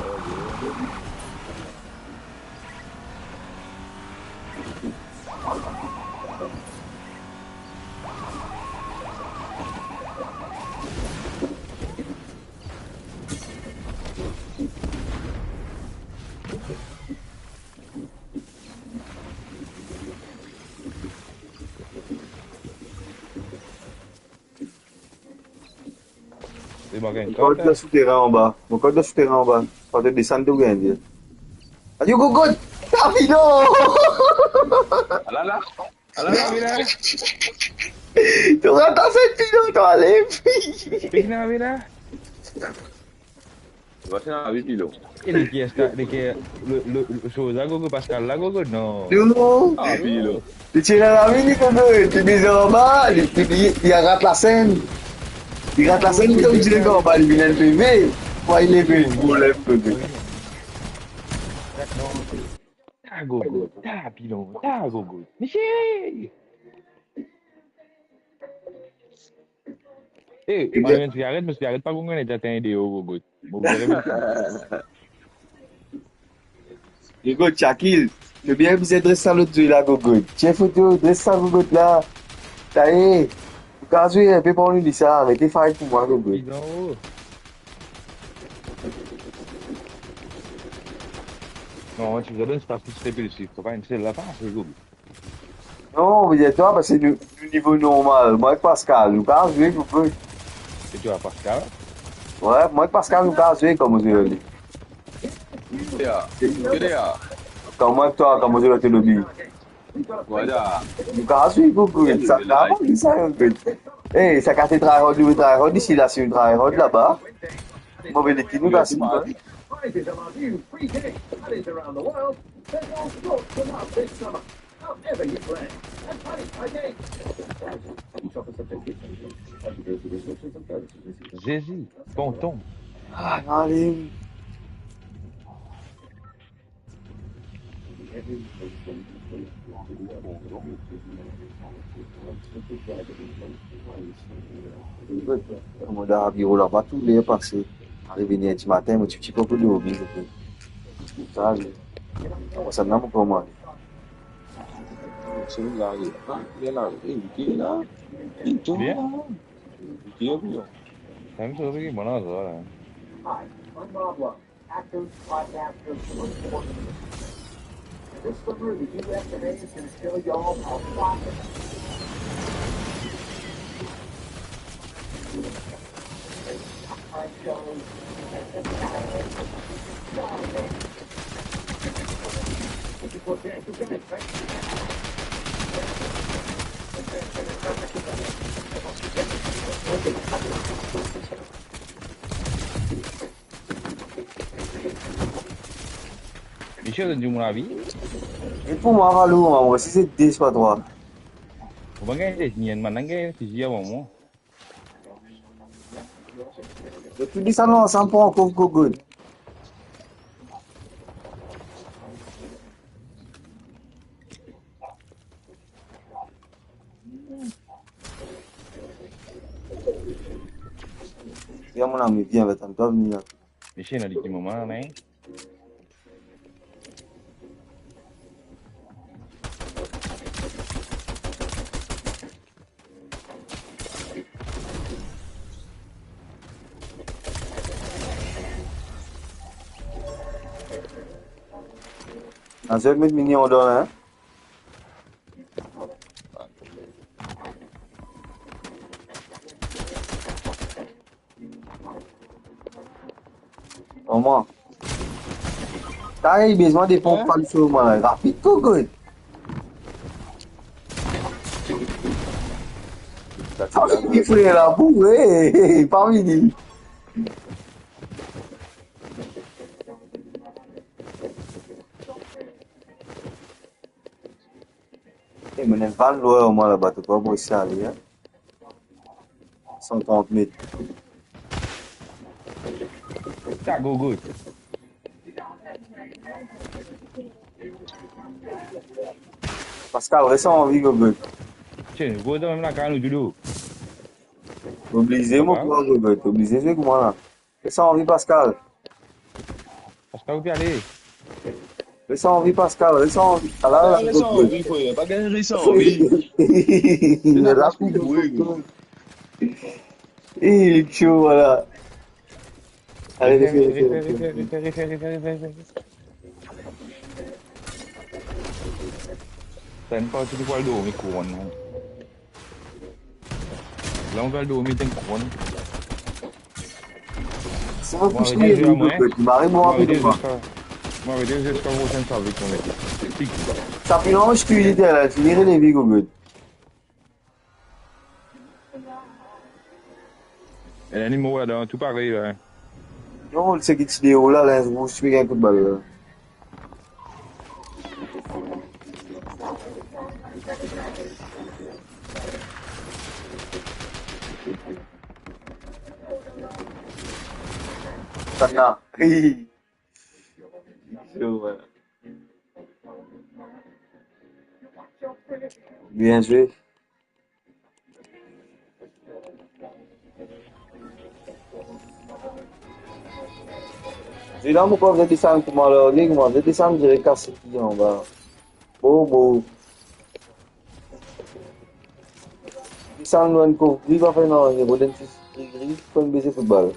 Mo kord dan souterin anba. Mo kord dan souterin anba. Kan to desann, to gagn. Adio gogot! Tapilon! Alala! Alala, vila! To rat aset pilon, to ale. Vila, vila! Vwasi lavi pilon. E li ki esta, li ki, le, le, le, soz la, gogo, Pascal la, gogo, non. Non. Ah, pilon. Li ti ena lavi, li, gogo, li bizin anba, li, li, li, li rat lasenn. Li rat lasenn, li kontign anba, li vinn enn PV. Pwa li leve, gro lef, gogo. Ta gogo, ta pilon, ta gogo. Misie! Eh, mo ti aret, mo ti aret pa konn ena ti atenn deor, gogo. Mo bizin remet sa. Gogo, Chakil, to bien bizin dres sa lot zwe la, gogo. Tir foto, dres sa, gogo, la. Sa ye, ou kapav zwe enpe parmi li sa, arete fight pou mwa, gogo. Li dan o. Non, ti donn espas pou trepil sif, pa enn sel la, pa ase, gogo. Non, mo dir twa, parski nou, nou nivo normal. Mwa ek Pascal, nou kapav zwe, konpran? E twa, Pascal? Wi, mwa ek Pascal, nou kapav zwe, kouma zwe li. Ya, ya. Kouma ek twa, kouma zwe lor lobby. Wi, ya. Nou kapav zwe, konpran? Sa, sa, sa, konpran? Eh, sa kase tryhard, nou tryhard isi la, si nou tryhard laba. Move leti, nou kapav zwe. Zezi, tonton. Ah, ale. Mo dan biro laba, tou ler pase. Arive ner dimatin, mo ti, ti pou dormi, mo pe. Sa, sa, non, mo kouma. Se la, li pa bien la, li bien la. Li bien la. Li bien, bien. Sa mem so ki bon la, sa la. Hi, I'm Bob Love, actor, podcaster, sports journalist. This summer, the U S and A is gonna show y'all how fly Misie, ou dir mo lavi? E pou mwa, Valou, mwa, si se de, swa trwa. Ou pa gagn de, ni enn bann la gagn fizi avan mwa. Zot tou desann ansam pou ankor gogo. Ya, mon ami, vien, vinn, tann twa vini la. Misie, ena li ki moman la, men? Aster met minion dan la, hein. Kouma? T'as besoin de pompe, hein? Pas le show, moi, là. Rapide, Gogo. Sa, ah, li fre la pou, hey, pa vini. E, mo ena enn vann lwar, mwa, laba, to pa pou esi ale, hein. San trant met. Sa, Gogo. Pascal, res anvi, Gogo. Tiens, gro dan mem lakaz nou, Doudou. Oblize, mo krwar, Gogo. Oblize, se kouma la. Res anvi, Pascal. Pascal, ou pe ale? Res anvi, Pascal, res anvi. Ala, ala, res anvi, frer. Pa gagn res anvi. Li rapid, wi. E, li cho, vwala. Ale, refer, refer, refer. Tann pa, ti pou al dormi, kouronn, non. La, ou pe al dormi, tann kouronn. Sa va pouse li, li pe mare mwa, mwa, mwa. Mwa, mwa, ziska prosenn savet, mwa. Sa pe anz ki li la, fini relevi, Gogo. Ena nimero ladan, tou parey la. Non, seki ti deor la, linz rouz, ti pe gagn kout bal la. Sa la. Hi. Cho, vwala. Bien zwe. Zila, mo pa vinn desann kouma large, kouma vinn desann direk kas li anba. Bobo. Desann lor enn kof gri, pa fer nanye, rod enn ti gri gri, konn beze foutbal.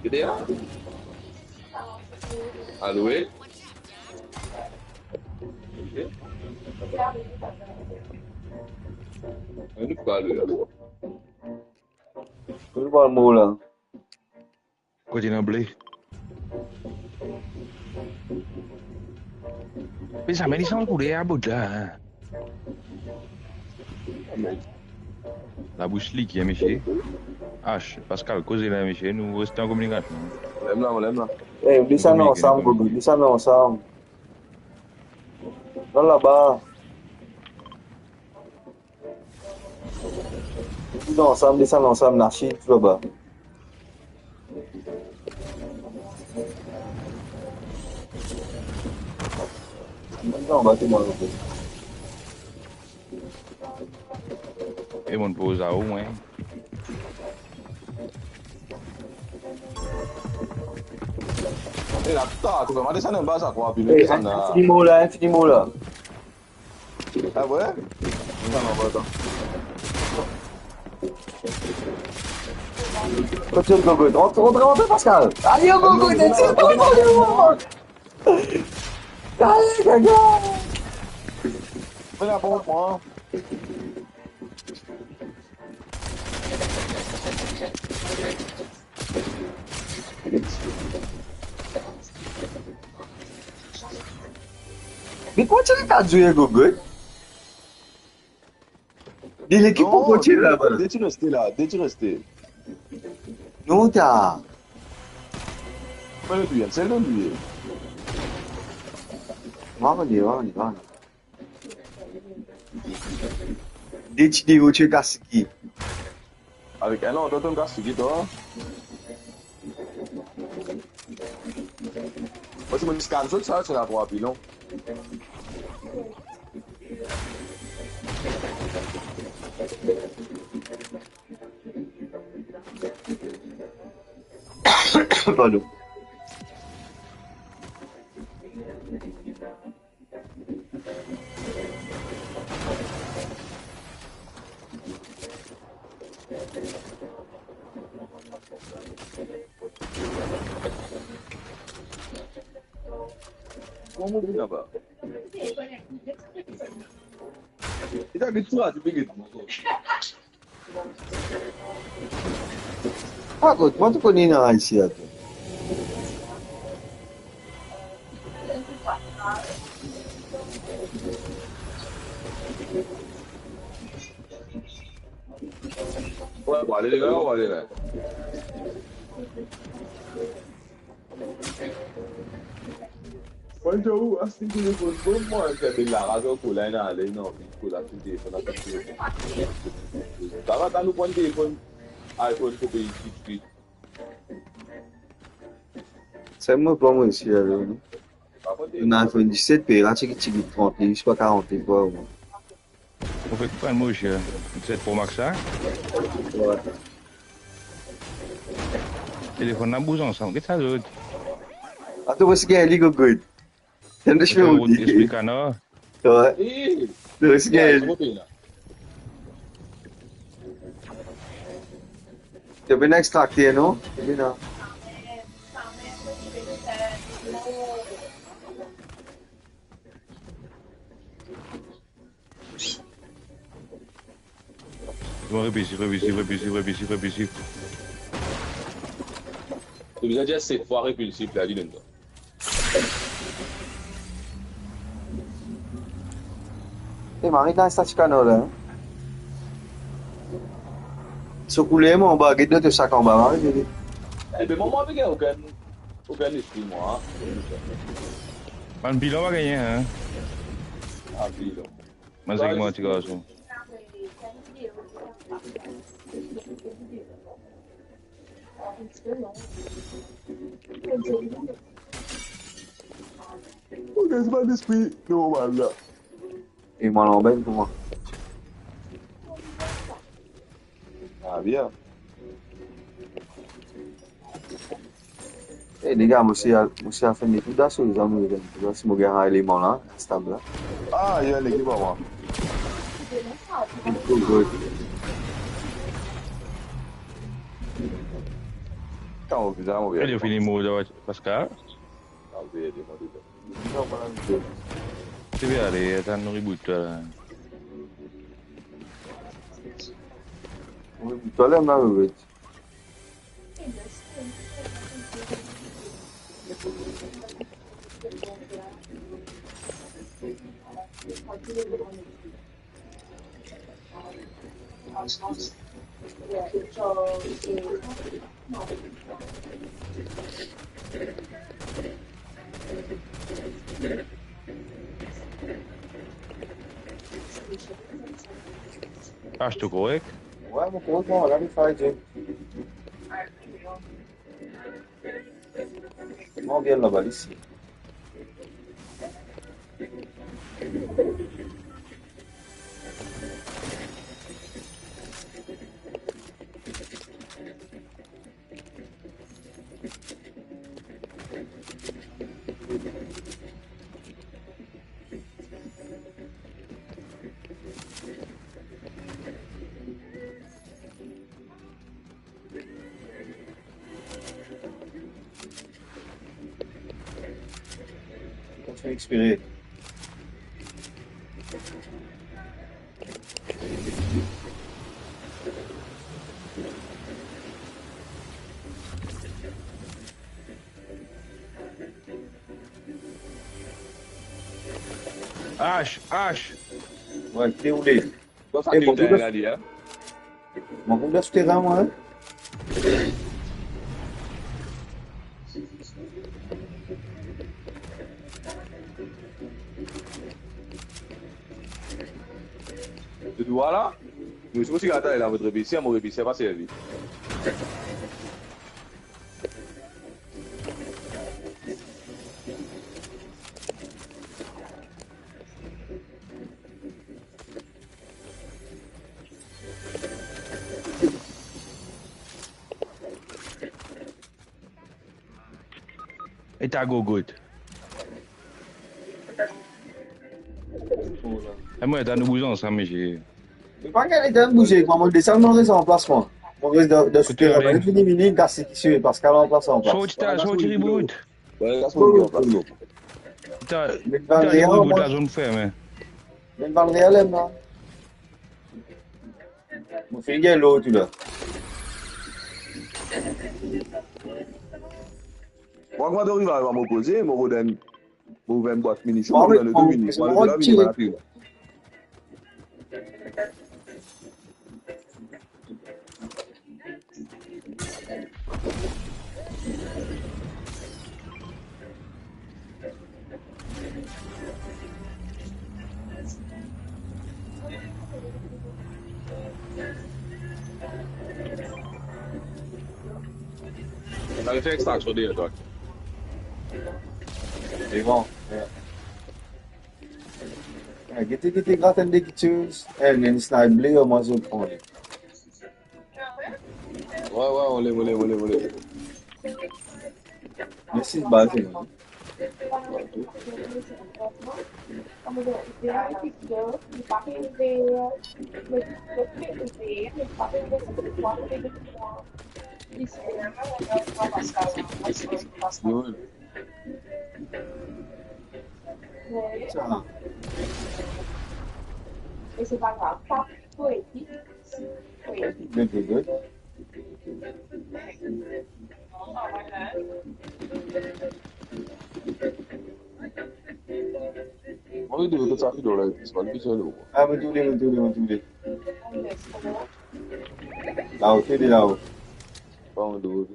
Gete la. Aloe. Ok. Anou pa aloe, aloe. Kot mo la? Kot ena ble? Me zame li sanz kouler a bout la, hein. Labous li ki, hein, misie. H, Pascal, koze la, misie, nou reste an kominikasion. Lem la, lem la. Eh, desann ansam, Gogo, desann ansam. Vinn laba. Desann ansam, desann ansam, lase tou laba. Vinn anba tou, mwa, ok. E mo poz a ou, mwa. E la, ta, tou vremem, desann anba sa, kwa, pi... Eh, desann la. Fini mo la, fini mo la. Ah ouais? Non, non, pas attends. Kot to, Gogo? Rant, rant, rant, Pascal. Ale, Gogo, ale, ale, ale, ale. Ale, gaga. Fais la bombe, hein. Me kouma ti ena kat zwe, Gogo? De lekip pou kote laba. De ti reste la, de ti reste. Non, ta. Sel donn li, sel donn li. Va, va, va, va. De ti deor, ti kas ki. Avek enn an, to tonn kas ki, to. Mo ti, mo ti scan zot sa, se la pou pi lon. Pardon. Kouma mo vinn laba? Li ta get tou la, ti pe get mwa. Ah, kot, mwa tou kone ena isi ato. Wi, bon, ale, ale, ale. Mwa, dir ou, aste telefonn, bon, mwa, fer de laraz ar kola, ena ale, non, kola sou telefonn, aste telefonn. Sa va, kan nou pran telefonn, iPhone pou pey toutswit. Sa mo pran mwa isi, ale, non? Ena iPhone diset, pey la, ti, ti trant mil, zis pa karant mil, kwa, bon. Ou fek pran mo isi, diset Pro Max, sa? Wi. Telefonn la bouz ansam, get sa zot. Ato, mo ti gagn li, gogo. Tann de, espri kanar. Wi. Wi. Mo ti gagn li. To pena extrakte, non? To pena. Bon, repilsif, repilsif, repilsif, repilsif, repilsif. To bizin dir set fwa repilsif la, li donn twa. E, Marie, dan sa ti kanar la, hein? So kouler, mwa, anba, get dan to sak anba, Marie, get li. Ebe, mwa, mwa, pa gagn okenn, okenn espri, mwa. Bann pilon pa gagn, hein? Ah, pilon. Manz ek mwa, ti garson. Ok, se pa lespri normal la. E mwa, lanbel pou mwa. Ah, bien. E, lege, mo ti al, mo ti al fer enn kou daso, zanmi, si mo gagn eleman la, stab la. Ah, il y a une équipe à moi. Good, good. Kan ou bizin, mo bien. Li fini mor, Pascal. Ah, bien, bien, bien. Ti pe ale, atann nou reboot twa la. Reboot twa la, ma reboot. Ah, to korek? Wi, mo korek, mwa, la, li fay, Jim. Mo vinn laba isi. Kontign expire. Ash, Ash. Wi, ki ou le? Bon, sa, e, bon, la, li, hein? Mwa, kouma souteran, mwa, hein? Tou drwa la? Nou, si mo ti gagn la, mo revisir, mo revisir pa servi. E ta gogot. E mwa, ta nou bouz ansam, misie. Me pa gagn letan bouze, kouma mo desann, mo res an plas mwa. Mo res dan, dan... Kote souterren, ale? Vini, vini, kas ki swe, Pascal an plas, an plas. Sorti ta, sorti reboot. Wi, kas mo an plas. Ta, ta reboot, la zone ferme. Menm bann realem la. Mo finn gagn lor tou la. Mwa, kouma to rive, mo poze, mo rod enn, mo ouver enn bwat minision, mo donn li de minit, mo al de la, vini, mo al apel. Ena efek sa so de, twa. E bon, ya. Ah, gete, gete, grat enn de kiksoz. Eh, enn sniper ble, omwin zot pran li. Wi, wi, ole, ole, ole, ole. Mesi, baz, non? Good. Sa. Good, good, good. Mo wi, de kot sa fidel la, se pa li bizin lo. Ah, mo trouve, mo trouve, mo trouve. Lao, se de lao. Pa mo trouve.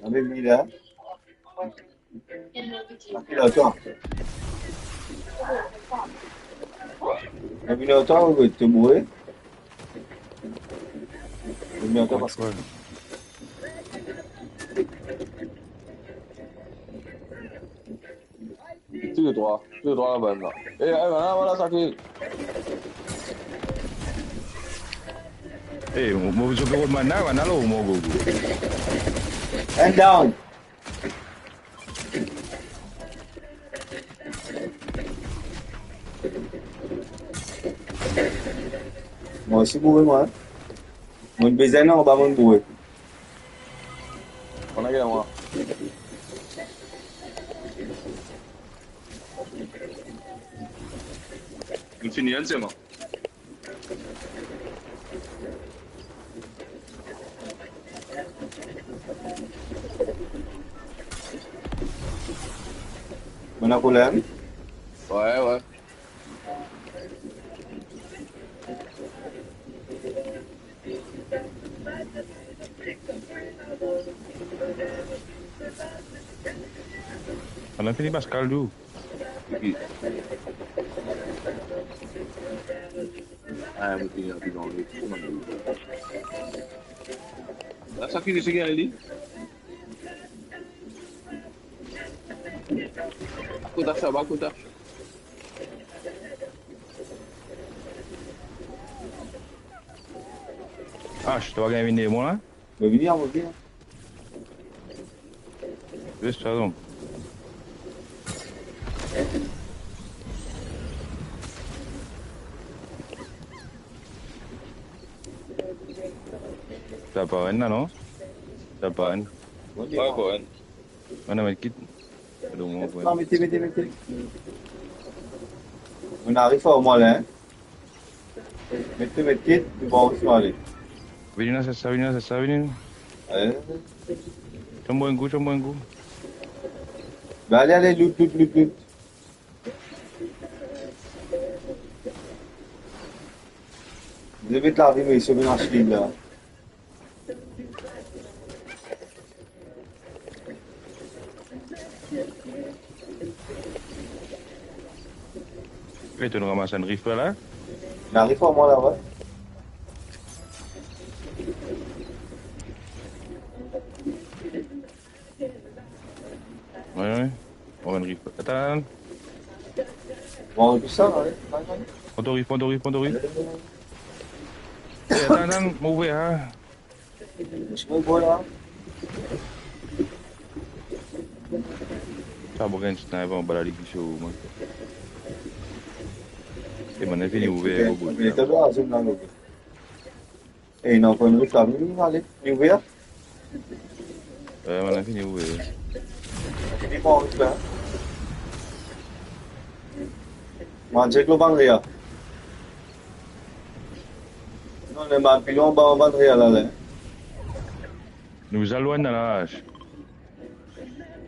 Ame mi la. Apel ar twa. Apel ar twa, ou to boure. Apel ar twa, Pascal. Tou le trwa, tou le trwa laba la. Eh, eh, vwala, vwala, sa ki... Eh, mo, mo, zot pe rod mwa la, mwa la, mo gogo. And down. Mwa osi boure, mwa. Mo bizin anba, mo boure. Konn lagè mwa. Mo fini enn selman. Bann la problem? Wi, wi. Ann fini Pascal, dou. Wi. Ah, mo fini, ann fini, ann fini. La, sa fini, se gagn li. Akote sa, akote. Ah, to pa gagn vinn de mwa la? Mo vini, mo vini. Zis sa, donk. Sa pa enn la, non? Sa pa enn. Bon, pa enn. Mete, mete, mete. Mo ariv ar mwa la, hein. Mete, mete, nou pa anvi ale. Vini la, sa, sa, vini la, sa, sa, vini. Eh. Tom boire enn kou, tom boire enn kou. Ben, ale, ale, loot, loot, loot, loot. Zot met lavi, mesi, mo vinn aste li la. E to, nou ramas enn rifle la? Ena rifle ar mwa la, wi. Wi, wi. Mo vinn rifle. Atann. Bon, tou sa, wi. Pran to rifle, pran to rifle, pran to rifle. Atann, atann, mo ouver, ha. Mo bon la. Sa bon, gagn sniper anba la, li glis ou, man. E, mo ena fini ouver, Gogo. Li ete dan la zone la, Gogo. E, non, pou enn rif la, li ale, li ouver. Wi, mo ena fini ouver. Li pran rif la. Mo al chek lor bann rea. Non, ena bann pilon anba, anba bann rea la, la. Nou bizin lwin dan laz.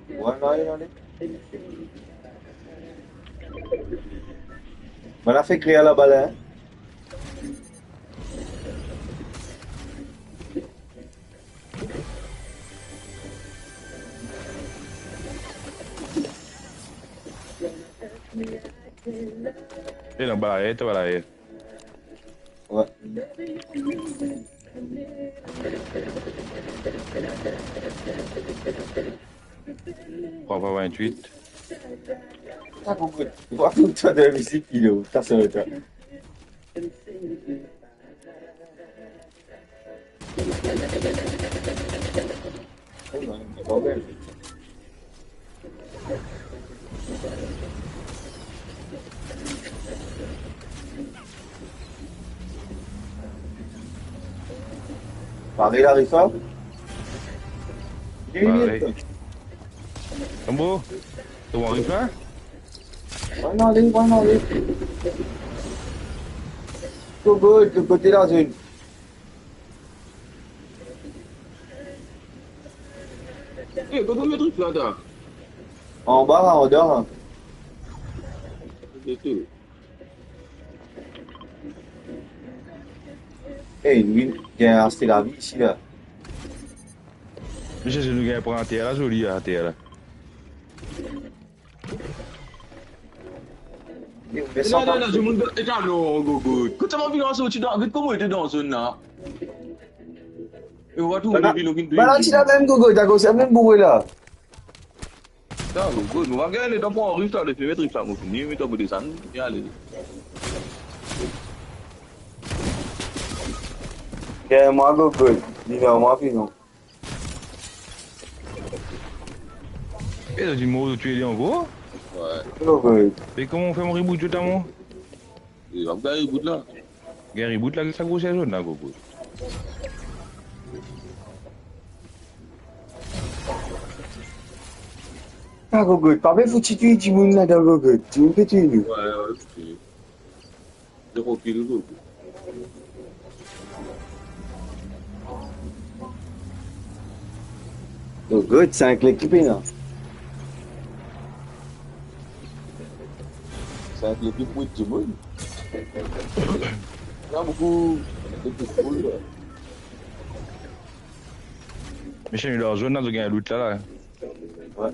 Wi, ale, ale. Bann la fek rea laba la, en. E non, balaye, to balaye. Wi. Trwa pa vintwit. Sa, Gogo, va foutre toi de la musique, Pilo. Ta sort, toi. Pare la, Rifa? Pare. Bon, to ariv la? Wi, ale, wi, ale. Gogo, de kote la zone. E, kot ou met rif la, ta? Anba, anba. Detou. E, nou gagn aste lavi isi la. Misie, nou gagn pran ater la, zoli ater la. Non, non, non, dimoun, e, non, Gogo. Kot sa mo vinn sorti dan, get kouma ete dan zone la. E, ou va trouve, bana, nou vinn, nou vinn, bana ti la mem, Gogo, dakor, sa mem boure la. Sa, Gogo, nou va gagn letan pou ariv, sa, le fini met rif la, mo fini met, mo desann, e ale. Gagn mwa, Gogo, li dan mwa, fini. E, zot inn mor, zot tue li ankor? Wi. Gogo. E kouma ou fer mo reboot zot la, mo? E, ap gagn reboot la. Gagn reboot la, sa groser zone la, Gogo. Ah, Gogo, pa pe fouti touy dimoun ladan, Gogo. Dimoun pe touy nou. Wi, wi, wi. Trankil, Gogo. Gogo, sink lekip, non? Sink lekip, wit dimoun. Ena boukou, boukou foul, la. Misie, nou dan zone la, nou gagn loot la, la. Wi.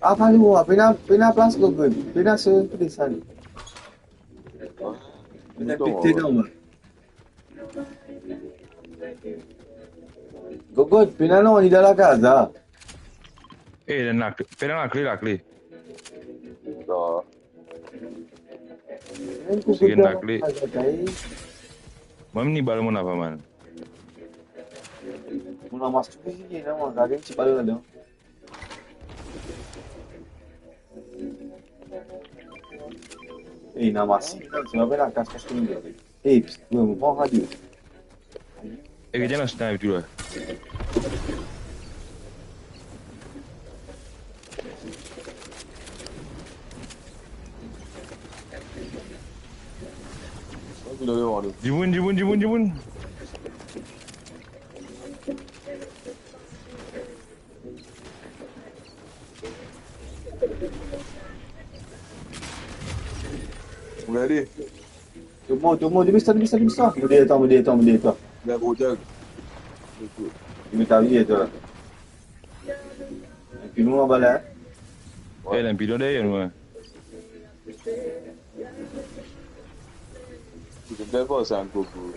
Ah, pa nou, pena, pena plas, Gogo. Pena seri pou desann. Pena pete dan, man. Gogo, pena non, li dan lakaz la. E, li ena lakle, pena lakle, lakle. Non. Mem Gogo, lakle. Mwa, ni bal mo ena pa, man. Mo ramas tou ki ena, mo gagn ti bal ladan. E, ena masi, sa va pena kas, kas kouma li. E, pst, wi, mo pran radio. E, get ena snipe tou la. Dimoun, dimoun, dimoun, dimoun. Ou gade? Tout moun, tout moun, debis sa, debis sa, debis sa. Mo deryer twa, mo deryer twa, mo deryer twa. Bien, gro tag. Li met avi, twa. Epi nou anba la, en? Wi. E, ena pilon deryer nou, en. Ou pe pase enn kou pou.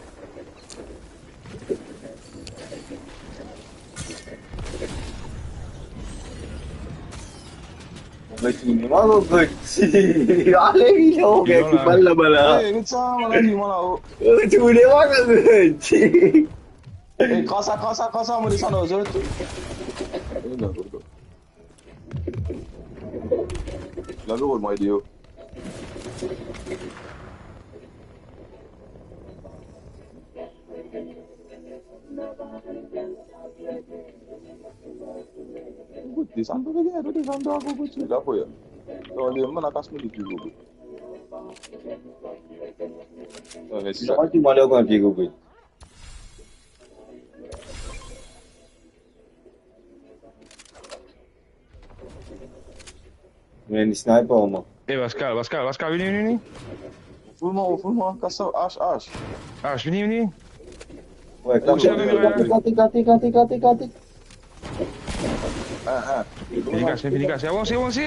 Retourn mwa, Gogot. Ale, vinn, ok, kout bal laba la. Ey, kot sa, mo la, mo la, oh. Retourn mwa, Gogot. Ey, kras sa, kras sa, kras sa, mo desann ar zot. Lavi rod mwa, idio. Gout, desann, to pe gagn, to desann, to akoz ti la pou ya. Non, li, mo la kas mo lipie, Gogot. Non, mersi, sa. Mwa, ti mwa, le, kan pie, Gogot. Mem sniper, mwa. Eh, Pascal, Pascal, Pascal, vini, vini, vini. Full mwa, full mwa, kas sa, Ash, Ash. Ash, vini, vini. Ey, kas sa, vini, vini. Kate, kate, kate, kate, kate. Ah, ah. Vini kas, vini kas. Avans, avans.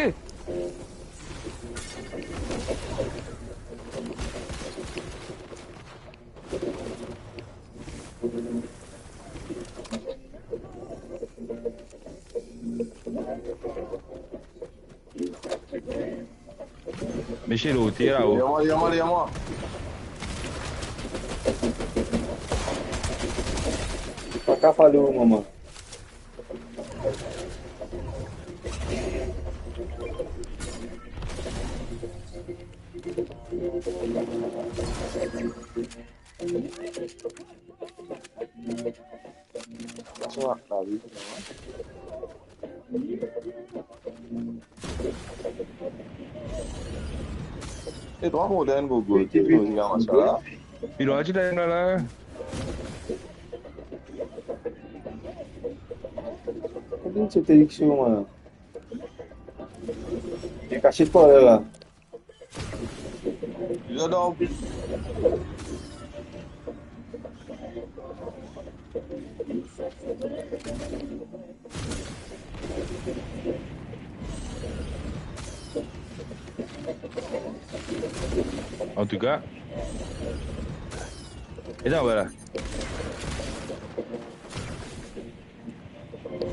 Mesie lote la, oh. Li a mwa, li a mwa, li a mwa. Pa ka follow, mama. E trwa kontenn, Gogot. Wi, wi. Wi. Pi lwa ti la, la, la. Kouma ti te lik sou mwa la? Li kasiet par la, la. Li la dan. Antouka. E la, vwala.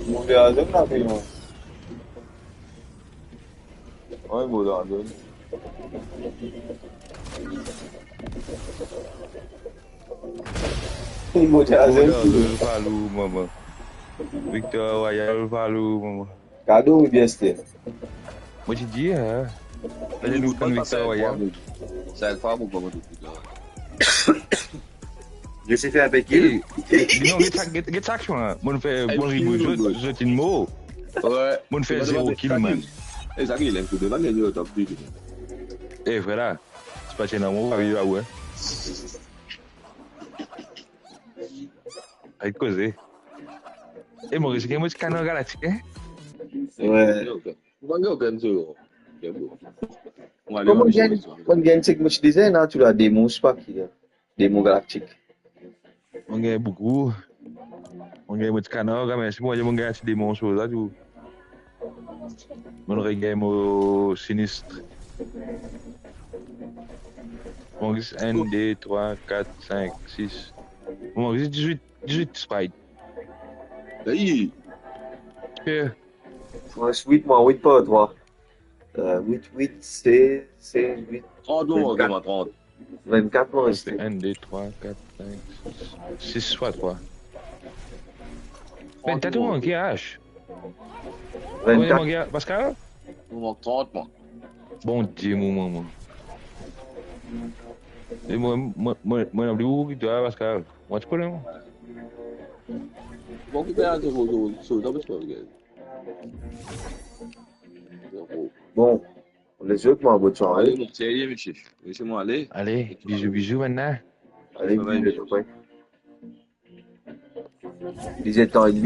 Move a zot la, pe, mwa. Wi, mo dan zone. Mo dan zone. Mo dan zone, follow, mama. Victoire Royale, follow, mama. Kado oubien Steve? Mo ti dir, hein. Mo ti dir, nou pran Victoire Royale. Sa, sa, mo pran Victoire Royale. Zot ti fer inpe kill. Eh, eh, non, get sa, get, get sa aksion la. Mo fer bon reboot, zot, zot inn mor. Wi. Mo fer zero kill, man. Eh, sa ki lè, tou devan, li top de. Eh, frer la. Se pa ti ena mo, pa viv aou, hein. Ayo koze. Eh, mo resi gagn mo ti kanar galaktik, hein? Wi. Mo pa gagn okenn zour. Kouma gagn, kouma gagn, se ki mo ti dir la, tou la, demon, se pa ki la. Demon galaktik. Mo gagn boukou. Mo gagn mo ti kanar, kan mem si mo gagn ti demon so la tou. Mo regagn mo sinistre. Mo gagn enn, de, trwa, kat, sink, sis. Mo gagn dizuit, dizuit sprite. Ey! Ke? Mo res wit, mwa, wit par trwa. Euh, wit, wit, sez, sez, wit, trant, non, vennkat. Vennkat. Vennkat, mo reste. Enn, de, trwa, kat, sink, sis, sis fwa trwa. Vennkat, ou mank ki ash? Vennkat. Ou mank ki ash, Pascal? Mo mank trant, mwa. Bondie, mo mama. E mwa, mwa, mwa, mwa, non pli ou ki twa, Pascal. Mwa, ti problem. Bon, ki pe al, so, so, so, so, so, Bon, lezot, mwa, bonn sware. Ale, mwa, serye, misie. Misie, mwa, ale. Ale, bizou, bizou, bann la. Ale, bizou, bizou. Li zet tan edmi.